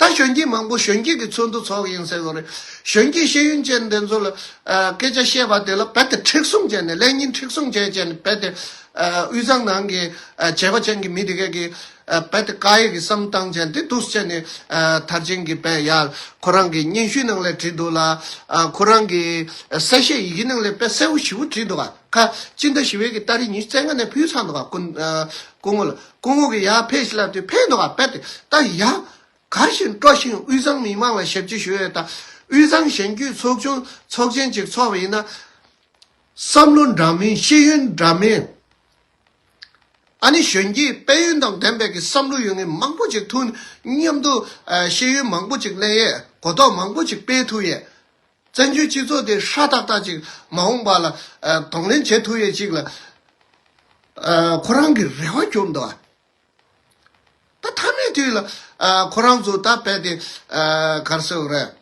ད་གཞོན་སྐྱེས་མང་པོ་གཞོན་སྐྱེས་ཀྱི་ཚོགས་འདུ་ཚོགས་ཡིན་ཟེར་དགོས་རེད། གཞོན་སྐྱེས་ཤེས་ཡོན་ཅན་དེ་ཚོ་ལ་ཨ་སྐད་ཆ་བཤད་པ་དེ་ལ་རྦད་དེ་མཁྲེགས་བཟུང་བྱས་ནས་ལས་ཉིན་མཁྲེགས་བཟུང་བྱས་བྱས་ནས་རྦད་དེ་ཨ་དབུས་གཙང་ནང་གི་ཨ་བྱས་པ་ཅན་གྱི་མི་དེ་གས་ཀྱི་ཨ་རྦད་དེ་བཀག་ཡས་ཀྱི་བསམ་བཏང་བྱས་ནས་དེ་འདུག་སེ་བྱས་ནས་ཨ་མཐར་ཕྱིན་གྱི་རྦད་ཡར་ཁོ་རང་གི་སྙན་ཞུའི་ནང་ལ་བྲིས་འདུག་ལ། ཨ་ཁོ་རང་གི་གསལ་བཤད་ཡི་གེ་ནང་ལ་དཔེ་གསལ་པོ་ཞེ་པོ་བྲིས་འདུག་ག་ཁ་སྤྱི་ཟླ་བཞི་པའི་གི་ཏ་རིག་ཉི་ཤུ་རྩ་ལྔ་ནས་ཕུལ་ཚར་འདུག་ག་སྐུ་ཨ་སྐུ་ངོ་ལ། སྐུ་ངོ་གིས་ཡར་ཕེབས་ཤིག་ལབ་དུས་ཕེབས་འདུག་ག་རྦད་དེ་ད་ཡར་གར་བཞིན་སྤྲོ་ཞིང་དབུས་གཙང་མི་མང་ལ་ཞབས་ཕྱི་ཞུ་ཡས་དང་། དབུས་གཙང་གཞོན་སྐྱེས་ཚོགས་ཆུང་ཚོགས་ཆེན་ཅིག་ཚོགས་པ་ཡིན་ན། བསམ་བློ་འདྲ་མིན། ཤེས་ཡོན་འདྲ་མིན། ཨ་ནི་གཞོན་སྐྱེས་དཔལ་ཡོན་དང་ལྡན་པའི་གི་བསམ་བློ་ཡོད་མཁན་མང་པོ་ཅིག་ཐུག་མཉམ་དུ་ཨ་ཤེས་ཡོན་མང་པོ་ཅིག་ལེན་ཡས། གོ་རྟོགས་མང་པོ་ཅིག་སྤེལ་ཐུབ་ཡས། བཙན་བྱོལ་སྤྱི་ཚོགས་དེ་ཧྲ་ཏག་ཏག་ཅིག་མ་འོངས་པ་ལ་ཨ་གདོང་ལེན་བྱེད་ཐུབ་ཡས་ཅིག་ལ་ཨ་ཁོ་རང་གི་རེ་བ་བཅོམ་འདུག་ཨ། ད་མཐའ་མའི་དུས་ལ་ཨ་ཁོ་རང་ཚོ་ད་རྦད་དེ་ཨ་ག་རེ་ཟེར་དགོས་རེད།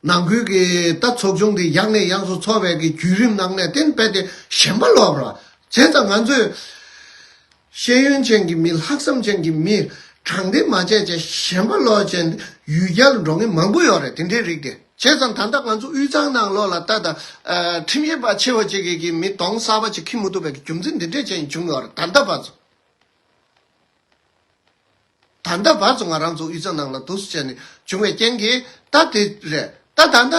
ནང་ཁུལ་གྱི་ད་ཚོགས་ཆུང་དེ་ཡང་ནས་ཡང་དུ་འཚོགས་པའི་གི་བརྒྱུད་རིམ་ནང་ནས་དེ་རྦད་དེ་ཞེན་པ་ལོག་ར། བྱས་ཙང་ང་ཚོས་ཤེས་ཡོན་ཅན་གྱི་མི། ལྷག་བསམ་ཅན་གྱི་མི། དྲང་བདེན་མ་བྱས་བྱས་ཞེན་པ་ལོག་བྱས་ཡུལ་གྱར་འགྲོ་མཁན་མང་པོ་ཡོད་རེད། དེ་འདྲའི་རིགས་དེ། བྱས་ཙང་ད་ལྟ་ང་ཚོ་དབུས་གཙང་ནང་ལོགས་ལ་ད་ལྟ་ཨ་ཁྲིམས་ཞིབ་པ་ཆེ་བ་ཅིག་གིས་གི་མི་གདོང་གསར་པ་ཅིག་འཁྱེར་མི་ཐུབ་པའི་གི་རྒྱུ་མཚན་འདི་འདྲས་ཅན་བྱུང་ཡོད་རེད། ད་ལྟ་བར་དུ། ད་ལྟ་བར་དུ་ང་རང་ཚོ་དབུས་གཙང་ནང་ལ་འདུག་སེ་བྱས་ནས་བྱུང་བའི་རྐྱེན་གྱིས་ད་དེ་རེད། ད་ད་ལྟ་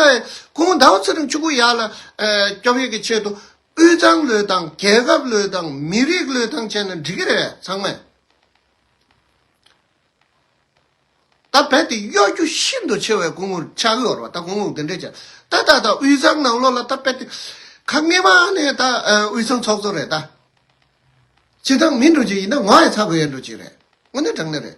སྐུ་ངོ་ཟླ་བ་ཚེ་རིང་ཆུ་ཁུག་ཡར་ལ་ཨ་སྐྱོབ་ཡས་ཀྱི་ཆེད་དུ་དབུས་གཙང་བློས་བཏང་། རྒྱལ་ཁབ་བློས་བཏང་། མི་རིགས་བློས་བཏང་བྱས་ན་འགྲིག་གི་རེད་ཚང་མས། ད་རྦད་དེ་གཡོ་སྒྱུ་ཤིན་ཏུ་ཆེ་བའི་སྐུ་ངོ་ཆགས་ཀྱི་ཡོད་རེད་བ། ད་སྐུ་ངོ་འདི་འདྲས་བྱས། ད་ད་ད་དབུས་གཙང་ནང་ལོགས་ལ་ད་རྦད་དེ་ཁ་སྔོན་མ་ནས་ད་ཨ་དབུས་གཙང་ཚོགས་གཙོ་རེད་ད། སྤྱིར་བཏང་མི་འགྲོ་རྒྱུ་ཡིན་ན་ངོ་ཡ་ཚ་དགོས་ཡ་འགྲོ་རྒྱུ་རེད། དངོས་གནས་དྲང་གནས་རེད།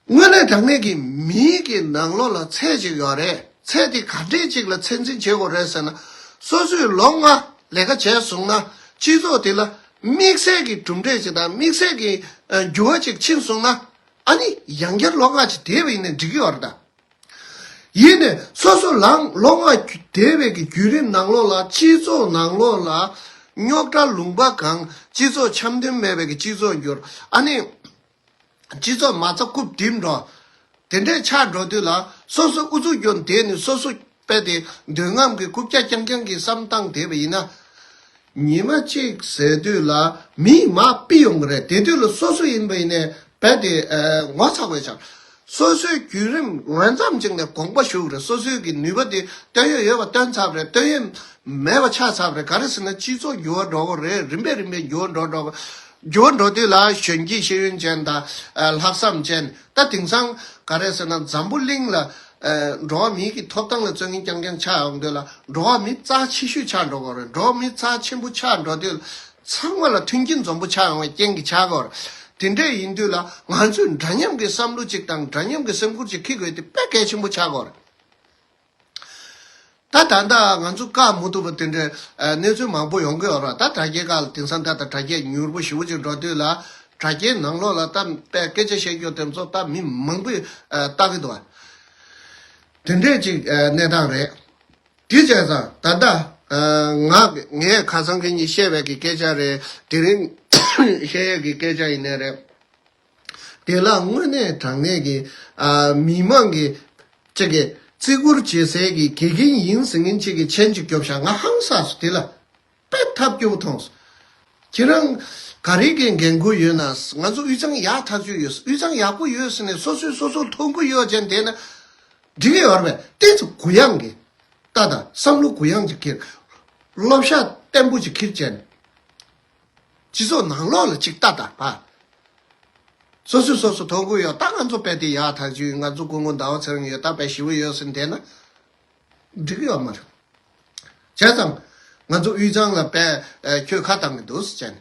དངོས་གནས་དྲང་གནས་ཀྱི་མིའི་གི་ནང་ལོགས་ལ་ཚད་ཅིག་ཡོད་རེད། ཚད་དེ་ག་འདྲས་ཅིག་ལ་ཚད་འཛིན་བྱེད་དགོས་རེད་ཟེར་ན། སོ་སོས་ལོ་ལྔ་ལས་ཀ་བྱས་སོང་ན་སྤྱི་ཚོགས་དེ་ལ་ དམིགས་བསལ་གྱི་གྲུབ་འབྲས་ཅིག་དང་དམིགས་བསལ་གྱི་ཨ་འགྱུར་བ་ཅིག་ཕྱིན་སོང་ན། ཨ་ནི་ཡང་བསྐྱར་ལོ་ལྔ་ཅིག་བསྡད་པ་ཡིན་ན་འགྲིག་གི་ཡོད་རེད་ད། ཡིན་ནས་སོ་སོ་ལའང་ལོ་ལྔ་བསྡད་པའི་གི་བརྒྱུད་རིམ་ནང་ལོགས་ལ་སྤྱི་ཚོགས་ནང་ལོགས་ལ་རྙོག་དྲ་ལུང་པ་གང་། སྤྱི་ཚོགས་འཆམ་མཐུན་མེད་པའི་གི་སྤྱི་ཚོགས་འགྱུར། ཨ་ནི་སྤྱི་ཚོགས་མ་རྩ་རྐུབ་རྡིབ་འགྲོ། དེ་འདྲས་ཆགས་འགྲོ་དུས་ལ་སོ་སོ་ཨུ་ཚུགས་རྒྱོབ་བསྡད་ནས་སོ་སོ་དཔེ་དེ་འདོད་རྔམ་གྱི་རྐུབ་བཀྱག་རྐྱང་རྐྱང་གི་བསམ་བཏང་བསྡད་པ་ཡིན་ན། ཉི་མ་གཅིག་ཟེར་དུས་ལ་མིས་མར་ཕུད་ཡོང་གི་རེད། དེ་དུས་ལ་སོ་སོ་ཡིན་པ་ཡིན་ནའི་རྦད་དེ་ཨ་ངོ་ཚ་དགོས་ཆགས། སོ་སོའི་བརྒྱུད་རིམ་འོས་འཚམ་ཅིག་ནས་དགོངས་པ་ཞུ་གི་རེད། སོ་སོའི་གི་ནུས་པ་དེ་བཏོན་ཡོད་ཡོད་པ་བཏོན་ཚར་བ་རེད། བཏོན་ཡོད་མེད་པ་ཆགས་ཚར་བ་རེད། ག་རེ་ཟེར་ན་སྤྱི་ཚོགས་འགྱུར་བ་འགྲོ་གི་རེད། རིམ་པས་རིམ་པས་འགྱུར་བ་འགྲོ་འགྲོ་གི། འགྱུར་བ་འགྲོ་དུས་ལ་གཞོན་སྐྱེས་ཤེས་ཡོན་ཅན་དང་ཨ་ལྷག་བསམ་ཅན། ད་དེང་སང་ག་རེ་ཟེར་ན་འཛམ་བུ་གླིང་ལ་ཨ་འགྲོ་བ་མིའི་གི་ཐོབ་ཐང་ལ་བརྩོན་མཁན་རྐྱང་རྐྱང་ཆགས་ཡོང་དུས་ལ་འགྲོ་བ་མི་རྩ་ཆེ་ཤོས་ཆགས་འགྲོ་གི་རེད། འགྲོ་བ་མི་རྩ་ཆེན་པོ་ཆགས་འགྲོ་དུས་ཚང་མ་ལ་མཐུན་རྐྱེན་འཛོམས་པོ་ཆགས་ཡོང་བའི་རྐྱེན་གྱིས་ཆགས་གི་རེད། དེ་འདྲས་ཡིན་དུས་ལ་ང་ཚོས་འདྲ་མཉམ་གྱི་བསམ་བློ་གཅིག་དང་འདྲ་མཉམ་གྱི་སེམས་ཁུར་གཅིག་འཁྱེར་དགོས་དེ་དཔེ་གལ་ཆེན་པོ་ཆགས་གི་རེད། ད་ད་ལྟ་ང་ཚོ་བཀག་མི་ཐུབ་པ་དེ་འདྲའི་ཨ་གནས་ཚུལ་མང་པོ་ཡོང་གི་ཡོད་རེད། ད་དྲ་རྒྱའི་སྒང་ལ་དེང་སང་ད་ལྟ་དྲ་རྒྱ་མྱུར་པོ་ཞེ་པོ་ཅིག་འགྲོ་དུས་ལ་དྲ་རྒྱའི་ནང་ལོགས་ལ་ད་དཔེ་སྐད་ཆ་བཤད་རྒྱུ་དེ་ཚོ་ད་མི་མང་པོས་ཨ་ལྟ་གི་འདུག་བ། དེ་འདྲས་ཅིག་ཨ་གནས་སྟངས་རེད། དེ་བྱས་ཙང་ད་ལྟ་ཨ་ང་ངས་ཁ་སང་ཁ་ཉིན་བཤད་པའི་གི་སྐད་ཆ་རེད། དེ་རིང་བཤད་ཡས་ཀྱི་སྐད་ཆ་ཡིན་ནའི་རེད། དེ་ལ་དངོས་གནས་དྲང་གནས་ཀྱི་ཨ་མི་མང་གི་ཅིག་གི་བརྩི་བཀུར་བྱེད་སའི་གི་དགེ་རྒན་ཡིན་ཟེར་མཁན་ཅིག་གི་མཆན་ཅིག་རྒྱོབ་ཤག་ང་ཧང་སངས་སོང་། དེ་ལ་དཔེ་ཐབས་སྐྱོ་པོ་མཐོང་སོང་། ཁྱེད་རང་ག་རེ་གི་འགན་ཁུར་ཡོད་ན། ང་ཚོ་དབུས་གཙང་ཡག་ཐག་ཆོད་ཡོད། དབུས་གཙང་ཡག་པོ་ཡོད་ཟེར་ནས་སོ་སོས་སོ་སོར་མཐོང་གི་ཡོད་ཅན་དེ་ན་འགྲིག་གི་ཡོད་རེད་པས། ཏོག་ཙམ་གུ་ཡངས་ཀྱི་ལྟ་དང་བསམ་བློ་གུ་ཡངས་ཅིག་འཁྱེར། བསླབ་བྱ་བརྟན་པོ་ཅིག་འཁྱེར་བྱས་ནས། སྤྱི་ཚོགས་ནང་ལོགས་ལ་ཅིག་ལྟ་དང་བ། སོ་སོས་སོ་སོ་མཐོང་གི་ཡོད། ད་ང་ཚོ་དཔེ་དེ་ཡག་ཐག་ཆོད། ང་ཚོ་སྐུ་ངོ་ཟླ་བ་ཚེ་རིང་ཡོད། ད་དཔེ་ཞེ་པོ་ཡོད་ཟེར་བསྡད་ན་འགྲིག་གི་ཡོད་མ་རེད། བྱས་ཙང་ང་ཚོ་དབུས་གཙང་ལ་དཔེ་ཨ་ཁྱོད་ཁ་བཏང་གི་འདུག་ཟེར་བྱས་ནས་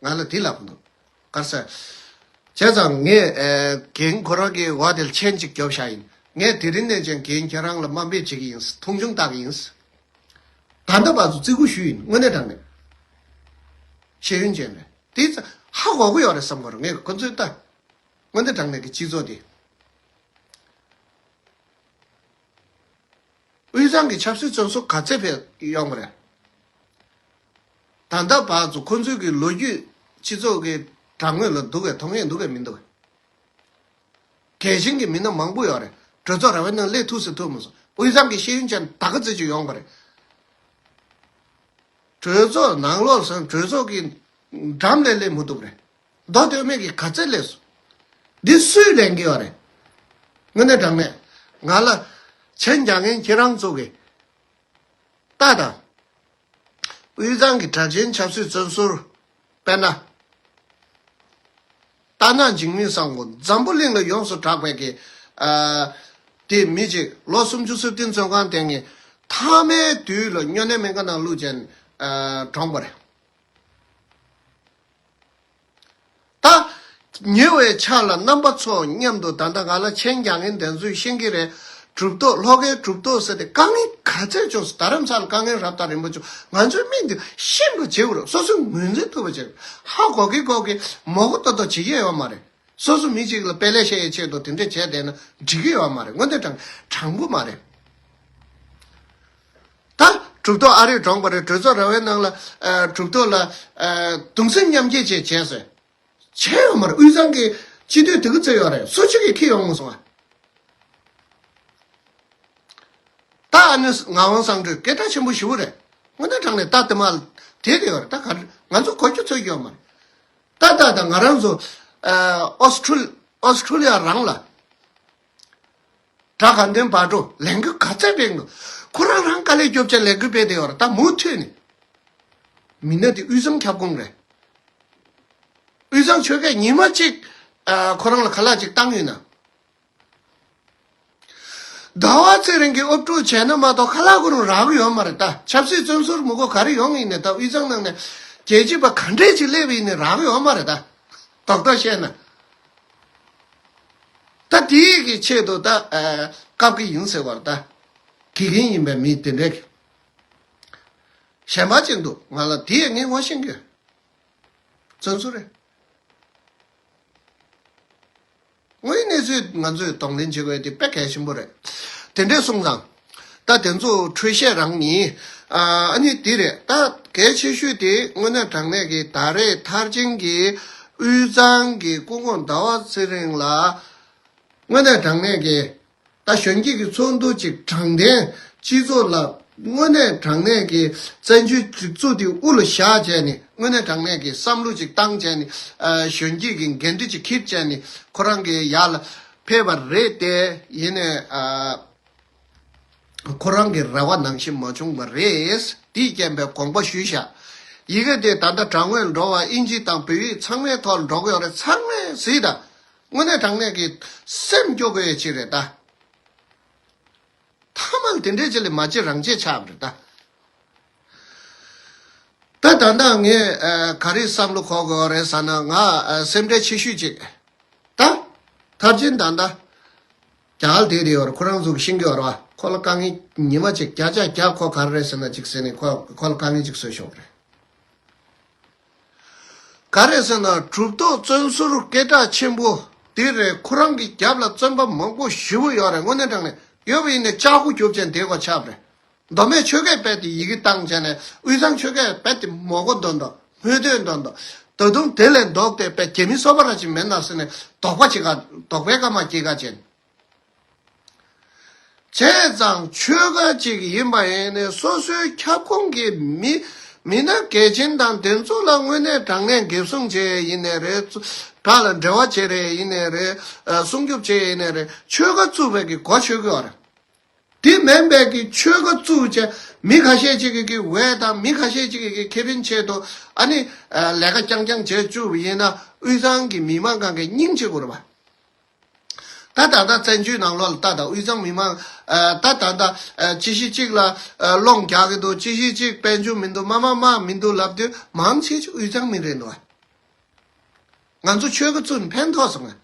ང་ལ་དེ་ལབ་གི་འདུག་ག་རེ་ཟེར། བྱས་ཙང་ངས་ཨ་རྒན་ཁོ་རང་གི་འོག་དེར་མཆན་ཅིག་རྒྱོབ་བཞག་ཡིན། ངས་དེ་རིང་ནས་ཀྱང་རྒན་ཁྱེད་རང་ལ་དམའ་འབེབས་བྱེད་ཀྱི་ཡིན། མཐོང་ཆུང་བཏང་གི་ཡིན། ད་ལྟ་བར་དུ་བརྩི་བཀུར་ཞུས་ཡིན། དངོས་གནས་དྲང་གནས། ཤེས་ཡོན་ཅན་རེད། དེ་ཚོ་ཧ་གོ་གི་ཡོད་རེད་བསམ་གི་རེད། ངས་ཁོ་ཚོའི་ལྟ། དངོས་གནས་དྲང་གནས་ཀྱི་སྤྱི་ཚོགས་དེ། དབུས་གཙང་གི་ཆབ་སྲིད་བཙོན་ཟུར་ག་ཚད་ཕེབས་ཡོང་གི་རེད། ད་ལྟ་བར་དུ་ཁོ་ཚོའི་གི་ལོ་རྒྱུས་སྤྱི་ཚོགས་ཀྱི་དྲ་ངོས་ལ་འདུག་གས། མཐོང་ཡས་འདུག་གས་མི་འདུག་གས། གལ་ཆེན་གྱི་མི་སྣ་མང་པོ་ཡོད་རེད། གྲོས་ཚོགས་ར་བའི་ནང་སླེབས་ཐུབ་ཟེར་ཐུབ་མ་སོང་། དབུས་གཙང་གི་ཤེས་ཡོན་ཅན་ད་ག་ཚོད་ཅིག་ཡོང་བ་རེད། གྲོས་ཚོགས་ནང་ལོགས་སུ་གྲོས་ཚོགས་ཀྱི་འགྲམ་ལས་སླེབས་མི་ཐུབ་རེད། མདོ་སྟོད་སྨད་ཀྱི་ག་ཚད་སླེབས་སོང་། འདི་སུས་ལེན་གྱི་ཡོད་རེད། དངོས་གནས་དྲང་གནས་ང་ལ་མཆན་རྒྱག་མཁན་ཁྱེད་རང་ཚོ་གི་ལྟ་དང་། དབུས་གཙང་གི་གྲགས་ཅན་ཆབ་སྲིད་བཙོན་ཟུར། དཔེར་ན། རྟ་ནག་འཇིགས་མེད་བཟང་པོ་འཛམ་བུ་གླིང་ལ་ཡོངས་སུ་གྲགས་པའི་གི། ཨ། དེ་མི་གཅིག་ལོ་སུམ་ཅུ་སོ་བདུན་བཙོན་ཁང་བསྟེན་མཁན། མཐའ་མའི་དུས་ལ་སྨྱོ་ནད་སྨན་ཁང་ནང་བླུགས་བྱས་ནས་ཨ་གྲོངས་པ་རེད། ད་ཉེ་བའི་ཆར་ལ་རྣམ་པ་ཚོ་མཉམ་དུ་ད་ལྟ་ང་ལ་མཆན་རྒྱག་མཁན་དེ་ཚོས་ཤེས་ཀྱི་རེད། གྲུབ་ཐོབ་ལྷོ་ཁའི་གྲུབ་ཐོབ་ཟེར་ཏེ་དཀའ་ངལ་ག་ཚད་བྱུང་སོང་། རྡ་རམ་ས་ལ་དཀའ་ངལ་རབ་དང་རིམ་པ་བྱུང་། ང་ཚོའི་མིག་འདི་ཤེས་པ་བྱེད་དགོས་རེད། སོ་སོས་ངོས་འཛིན་ཐུབ་པ་བྱེད་དགོས། ཧ་གོ་གི་གོ་གི་མོ་གོ་ཏོ་ཏོ་བྱེད་ཀྱི་ཡོད་མ་རེད། སོ་སོ་མི་གཅིག་ལ་དཔེ་ལེགས་བཤད་ཡའི་ཆེད་དུ་དེ་འདྲས་བྱས་བསྡད་ན་འགྲིག་གི་ཡོད་མ་རེད། དངོས་གནས་དྲང་དྲང་པོ་མ་རེད། ད་གྲུབ་ཐོབ་ཨ་རིར་གྲོངས་པ་རེད། གྲོས་ཚོགས་ར་བའི་ནང་ལ་ཨ་གྲུབ་ཐོབ་ལ་ཨ་གདུང་སེམས་མཉམ་སྐྱེད་བྱས་བྱས་སོང་། བྱས་ཡོད་མ་རེད། དབུས་གཙང་གི་སྤྱི་འཐུས་དེ་ག་ཚོད་ཡོད་རེད། སུ་གཅིག་གིས་འཁྱེར་ཡོང་མ་སོང་ཨ། ད་ཨ་ནི་ངག་དབང་གསང་སྒྲོན་སྐད་གྲགས་ཆེན་པོ་ཞེ་པོ་རེད། དངོས་གནས་དྲང་གནས་ད་དེ་མ་དེ་དེ་ཡོད་རེད། ད་ག་ང་ཚོ་གོ་རྒྱུ་ཚོད་རྒྱུ་ཡོད་མ་རེད། ད་ད་ད་ང་རང་ཚོ་ཨ་ཨོ་སི་ཁྲུ་ཨོ་སི་ཁྲུ་ལི་ཡ་རང་ལ། དགྲ་དགའ་ལྡན་བག་གྲོ་ལས་འགུལ་ག་ཚད་སྤེལ་འདུག་ཁོ་རང་རང་དཀའ་ལས་རྒྱོབ་བྱས་ལས་འགུལ་སྤེལ་བསྡད་ཡོད་རེད། ད་མུ་མཐུད་ནས། མི་སྣ་དེ་དབུས་གཙང་ཁྱབ་ཁོངས་རེད། དབུས་གཙང་ཆོལ་ཁས་ཉི་མ་གཅིག་ཨ་ཁོ་རང་ལ་ཁ་ལག་ཅིག་བཏང་ཡོད་ན། ཟླ་བ་ཚེ་རིང་གིས་ཨོབ་ཀྲུག་བྱས་ན་མ་གཏོགས་ཁ་ལག་ཁོ་རང་རག་གི་ཡོད་མ་རེད་ད། ཆབ་སྲིད་བཙོན་ཟུར་མི་གོ་ག་རེ་ཡོང་ཡིན་ནའི་ད་དབུས་གཙང་ནང་ནས་རྒྱལ་གཅེས་པ་ག་འདྲས་ཅིག་སླེབས་ཡིན་ནའི་རག་གི་ཡོད་མ་རེད་ད། རྡོག་རྡོག་བཤད་ན། ད་དེའི་གི་ཆེད་དུ་ད་ཨ་བཀབ་གི་ཡིན་ཟེར་བར་ད། དགེ་རྒན་ཡིན་པའི་མི་དེ་འདྲས་ཀྱི་ཞན་པ་ཅིག་འདུག་ང་ལ་དེ་ངས་ངོ་ཤེས་ཀྱི། བཙོན་ཟུར་རེད། དངོས་ཡོད་གནས་ཚུལ་ང་ཚོས་གདོང་ལེན་བྱེད་དགོས་དེ་དཔེ་གལ་ཆེན་པོ་རེད། དེ་འདྲས་སོང་ཙང་། ད་དེ་ཚོ་འཕྲོས་བཤད་རང་ཡིན། ཨ་ནི་དེ་རེད། ད་གལ་ཆེ་ཤོས་དེ་དངོས་གནས་དྲང་གནས་ཀྱི་ད་རེས་མཐར་ཕྱིན་གྱི་དབུས་གཙང་གི་སྐུ་ངོ་ཟླ་བ་ཚེ་རིང་ལ་དངོས་གནས་དྲང་གནས་ཀྱི། ད་གཞོན་སྐྱེས་ཀྱི་ཚོགས་འདུ་ཅིག་དྲང་བདེན་སྤྱི་ཚོགས་ལ་དངོས་གནས་དྲང་གནས་ཀྱི་བཙན་བྱོལ་སྒྲིག་འཛུགས་དེ་དབུ་ལ་བཞག་བྱས་ནས་དངོས་གནས་དྲང་གནས་ཀྱི་བསམ་བློ་ཅིག་བཏང་བྱས་ནས། ཨ་གཞོན་སྐྱེས་ཀྱི་འགན་འཁྲི་ཅིག་འཁྱེར་བྱས་ནས་ཁོ་རང་གི་ཡར་ལ་ཕེབས་པ་རེད་དེ། ཡིན་ནའི་ཨ་ཁོ་རང་གི་རེ་བ་ནང་བཞིན་མ་བྱུང་བ་རེད། དེའི་རྐྱེན་པས་དགོངས་པ་ཞུས་བཞག་ཡི་གེ་དེ་ད་ལྟ་དྲ་ངོས་འགྲོ་བ་དབྱིན་ཇི་དང་བོད་ཡིག་ཚང་མའི་ཐོག་ལ་འགྲོ་གི་ཡོད་རེད། ཚང་མས་གཟིགས་དང་། དངོས་གནས་དྲང་གནས་ཀྱི་སེམས་སྐྱོ་དགོས་ཡ་ཅིག་རེད་ད། ཐ་མལ་དེ་འདྲའི་ཅིག་ལས་མ་བྱེད་རང་བྱེད་ཆགས་པ་རེད་ད། ད་ད་ལྟ་ངས་ཨ་ག་རེ་བསམ་བློ་འཁོར་དགོས་རེད་ཟེར་ན། ང་ཨ་སེམས་ཁྲལ་ཆེ་ཤོས་ཅིག་ད། མཐར་ཕྱིན་ད་ལྟ་རྒྱ་གར་བསྡད་དེ་ཡོད་རེད། ཁོ་རང་ཚོ་གི་ཤེས་ཀྱི་ཡོད་རེད་བ། ཁོ་ལ་དཀའ་ངལ་ཉི་མ་གཅིག་བརྒྱ་ཆ་བརྒྱ་ཁོ་ག་རེ་རེད་ཟེར་ན་ཅིག་ཟེར་ནས་ཁོ་ཁོ་ལ་དཀའ་ངལ་ཅིག་བཟོས་ཤོག་རེད། ག་རེ་ཟེར་ན་གྲུབ་ཐོབ་བཙོན་ཟུར་སྐད་གྲགས་ཆེན་པོ་དེ་རེད། ཁོ་རང་གི་རྒྱབ་ལ་བཙོན་པ་མང་པོ་ཞེ་པོ་ཡོད་རེད། དངོས་གནས་དྲང་གནས་ཡོད་པ་ཡིན་ནའི་ལྕགས་ཕོ་རྒྱོབ་ཅན་དེ་གོ་ཆགས་པ་རེད། མདོ་སྨད་ཆོལ་ཁས་རྦད་དེ་ཡི་གེ་བཏང་བྱས་ནས་དབུས་གཙང་ཆོལ་ཁས་རྦད་དེ་མོ་གོ་འདོན་འདུག་མོས་མཐུན་འདོན་འདུག་ད་དུང་དེ་ལས་ལྡོག་སྟེ་རྦད་རྒྱ་མི་སོ་པ་ར་ཅིག་མེད་ན་ཟེར་ནས་དོགས་པ་ཅིག་ག་དོགས་པའི་སྐར་མ་སྐྱེ་ག་བྱས། བྱས་ཙང་ཆོལ་ཁ་ཅིག་ཡིན་པ་ཡིན་ནའི་སོ་སོའི་ཁྱབ་ཁོངས་ཀྱི་མི་མི་སྣ་གལ་ཆེན་དང་དེ་ཚོ་ལ་དངོས་གནས་དྲང་གནས་འགེབས་སྲུང་བྱེད་ཡ་ཡིན་ནའི་རེད། བྲག་ལ་འབྲེལ་བ་བྱེད་རེད་ཡིན་ནའི་རེད། ཨ་སྲུང་སྐྱོབ་བྱེད་ཡ་ཡིན་ནའི་རེད། ཆོལ་ཁ་བཙུགས་པའི་གི་གོ་ཆོད་ཀྱི་ཡོད་རེད། དེ་མིན་པའི་གི་ཆོལ་ཁ་བཙུགས་བྱས་མི་ཁ་ཤས་ཅིག་གི་གི་འོས་དང་མི་ཁ་ཤས་ཅིག་གི་གི་ཁེ་ཕན་ཆེད་དུ་ཨ་ནི་ཨ་ལས་ཀ་རྐྱང་རྐྱང་བྱས་བཅུག་པ་ཡིན་ན་དབུས་གཙང་གི་མི་མང་གང་གི་སྙིང་རྗེ་དགོས་རེད་པ། ད་ད་ལྟ་བཙན་བྱོལ་ནང་ལོགས་ལ་ལྟ་དང་། དབུས་གཙང་མི་མང་ཨ་ད་ད་ལྟ་ཨ་ཅི་ཞིག་ཅིག་ལ་ཨ་རླུང་རྒྱག་གི་འདུག་ཅི་ཞིག་ཅིག་དཔལ་འབྱོར་མི་འདུག་མ་མ་མ་མི་འདུག་ལབ་དུས་མང་ཆེ་ཆེ་དབུས་གཙང་མི་རེད་འདུག་ང་ཚོ་ཆོལ་ཁ་བཙུགས་ནས་ཕན་ཐོགས་སོང་ང་།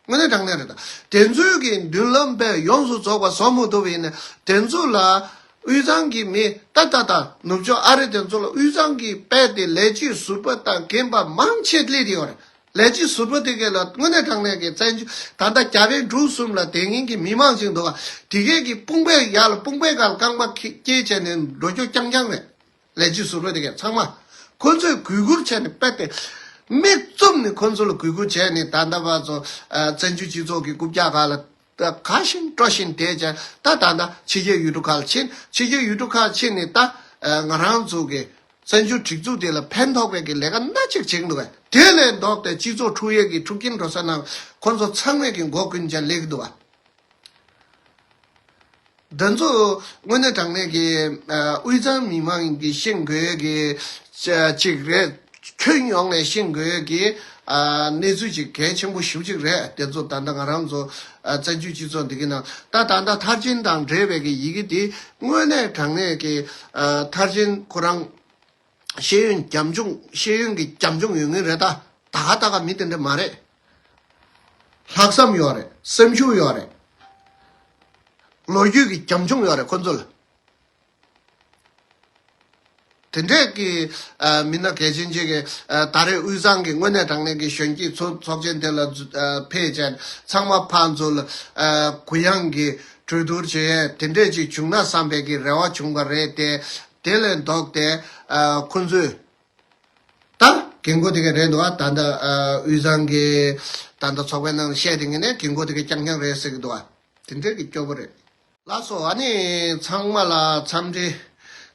དངོས་གནས་དྲང་གནས་རེད་ད། དེ་ཚོའི་གི་མདུན་ལམ་དཔེ་ཡོངས་སུ་རྫོགས་པ་བཟོ་མ་ཐུབ་པ་ཡིན་ན་དེ་ཚོ་ལ་དབུས་གཙང་གི་མི་ད་ད་ད་ནུབ་ཕྱོགས་ཨ་རི་དེ་ཚོ་ལ་དབུས་གཙང་གི་དཔེ་དེ་ལས་བྱེད་ཟུར་པ་དང་རྒན་པ་མང་ཆེ་སླེབས་དེ་ཡོད་རེད། ལས་བྱེད་ཟུར་པ་དེ་གས་ལ་དངོས་གནས་དྲང་གནས་ཀྱི་བཙན་བྱོལ་ད་ལྟ་རྒྱ་བལ་འབྲུག་གསུམ་ལ་དེ་ངན་གྱི་མི་མང་ཅིག་འདུག་ག་དེ་གས་ཀྱི་དཔུང་པའི་ཡར་ལ་དཔུང་པའི་སྒང་ལ་རྐང་པ་སྐྱེས་བྱས་ནས་འགྲོ་རྒྱུ་རྐྱང་རྐྱང་རེད། ལས་བྱེད་ཟུར་པ་དེ་གས་ཚང་མ་ཁོ་ཚོས་གུས་བཀུར་བྱས་ནས་དཔེ་དེ་མིག་བཙུམ་ནས་ཁོ་ཚོ་ལ་གུས་བཀུར་བྱས་ནས་ད་ལྟ་བར་ཚོ་བཙན་བྱོལ་སྤྱི་ཚོགས་ཀྱི་རྐུབ་བཀྱག་སྒང་ལ་ད་ག་བཞིན་སྤྲོ་བཞིན་བསྡད་བྱས། ད་ད་ད་ཕྱི་རྒྱལ་ཡུལ་གྲུ་ཁག་ལ་ཕྱིན། ཕྱི་རྒྱལ་ཡུལ་གྲུ་ཁག་ཕྱིན་ནས་ད་ང་རང་ཚོ་གི་བཙན་བྱོལ་སྒྲིག་འཛུགས་དེ་ལ་ཕན་ཐོགས་པའི་གི་ལས་ཀ་སྣ་གཅིག་བྱེད་ཀྱི་འདུག་གས། དེ་ལས་ལྡོག་སྟེ་སྤྱི་ཚོགས་འཁྲུག་ཡས་ཀྱི་འཁྲུག་རྐྱེན་འགྲོ་ས་ན་ཁོ་ཚོ་ཚང་མས་གི་མགོ་ཀུན་བྱས་སླེབས་ཀྱི་འདུག་ག་དེ་ཚོ་དངོས་གནས་དྲང་གནས་ཀྱི་ཨ་དབུས་གཙང་མི་མང་གིས་ཤེས་དགོས་ཀྱི་ཅ་ཅིག་རེད། ཁྱོན་ཡོངས་ནས་ཤེས་དགོས་ཀྱི་ཨ་གནས་ཚུལ་ཅིག་གལ་ཆེན་པོ་ཞེ་པོ་ཅིག་རེད། དེ་ཚོ་ད་ལྟ་ང་རང་ཚོ་ཨ་བཙན་བྱོལ་སྤྱི་ཚོགས་འདི་གི་ནང་ད་ད་ལྟ་མཐར་ཕྱིན་དང་འབྲེལ་བའི་གི་ཡི་གེ་དེ་དངོས་གནས་དྲང་གནས་ཀྱི་ཨ་མཐར་ཕྱིན་ཁོ་རང་ཤེས་ཡོན་རྒྱབ་ལྗོངས་ཤེས་ཡོན་གྱི་རྒྱབ་ལྗོངས་ཡོད་ངེས་རེད། ད་ད་ག་ད་ག་མི་དེ་འདྲ་མ་རེད། ལྷག་བསམ་ཡོད་རེད། སེམས་ཤུགས་ཡོད་རེད། ལོ་རྒྱུས་ཀྱི་རྒྱབ་ལྗོངས་ཡོད་རེད་ཁོ་ཚོ་ལ། དེ་འདྲས་ཀྱི་ཨ་མི་སྣ་གལ་ཆེན་ཅིག་གིས་ཨ་ད་རེས་དབུས་གཙང་གི་དངོས་གནས་དྲང་གནས་ཀྱི་གཞོན་སྐྱེས་ཚོ་ཚོགས་ཆེན་དེ་ལ་འཛུ་ཨ་ཕེབས་བྱས་ཚང་མ་ཕར་ཚུར་ལ་ཨ་གུ་ཡངས་ཀྱི་གྲོས་བསྡུར་བྱས་དེ་འདྲས་ཅིག་བྱུང་ན་བསམ་པའི་གི་རེ་བ་བྱུང་བ་རེད་དེ། དེ་ལས་ལྡོག་སྟེ་ཨ་ཁོ་ཚོས་ད་རྒན་གོག་དེ་ག་རེད་འདུག་ཨ། ད་ལྟ་ཨ་དབུས་གཙང་གི་ད་ལྟ་ཚོགས་པའི་ནང་བཤད་དེ་ངས་ནས་རྒན་གོག་དེ་ག་རྐྱང་རྐྱང་རེད་ཟེར་གི་འདུག་ཨ། དེ་འདྲས་ཀྱི་སྐྱོ་པོ་རེད། ལགས་སོ། ཨ་ནི་ཚང་མ་ལ་འཚམས་འདྲི་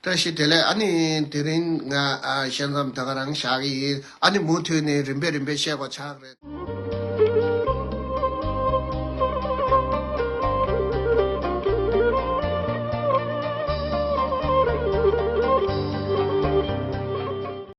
བཀྲ་ཤིས་བདེ་ལེགས། ཨ་ནི་དེ་རིང་ང་ཨ་བཤད་མཚམས་ད་ག་རང་བཞག་གི་ཡིན། ཨ་ནི་མུ་མཐུད་ནས་རིམ་པས་རིམ་པས་བཤད་དགོས་ཆགས་རེད།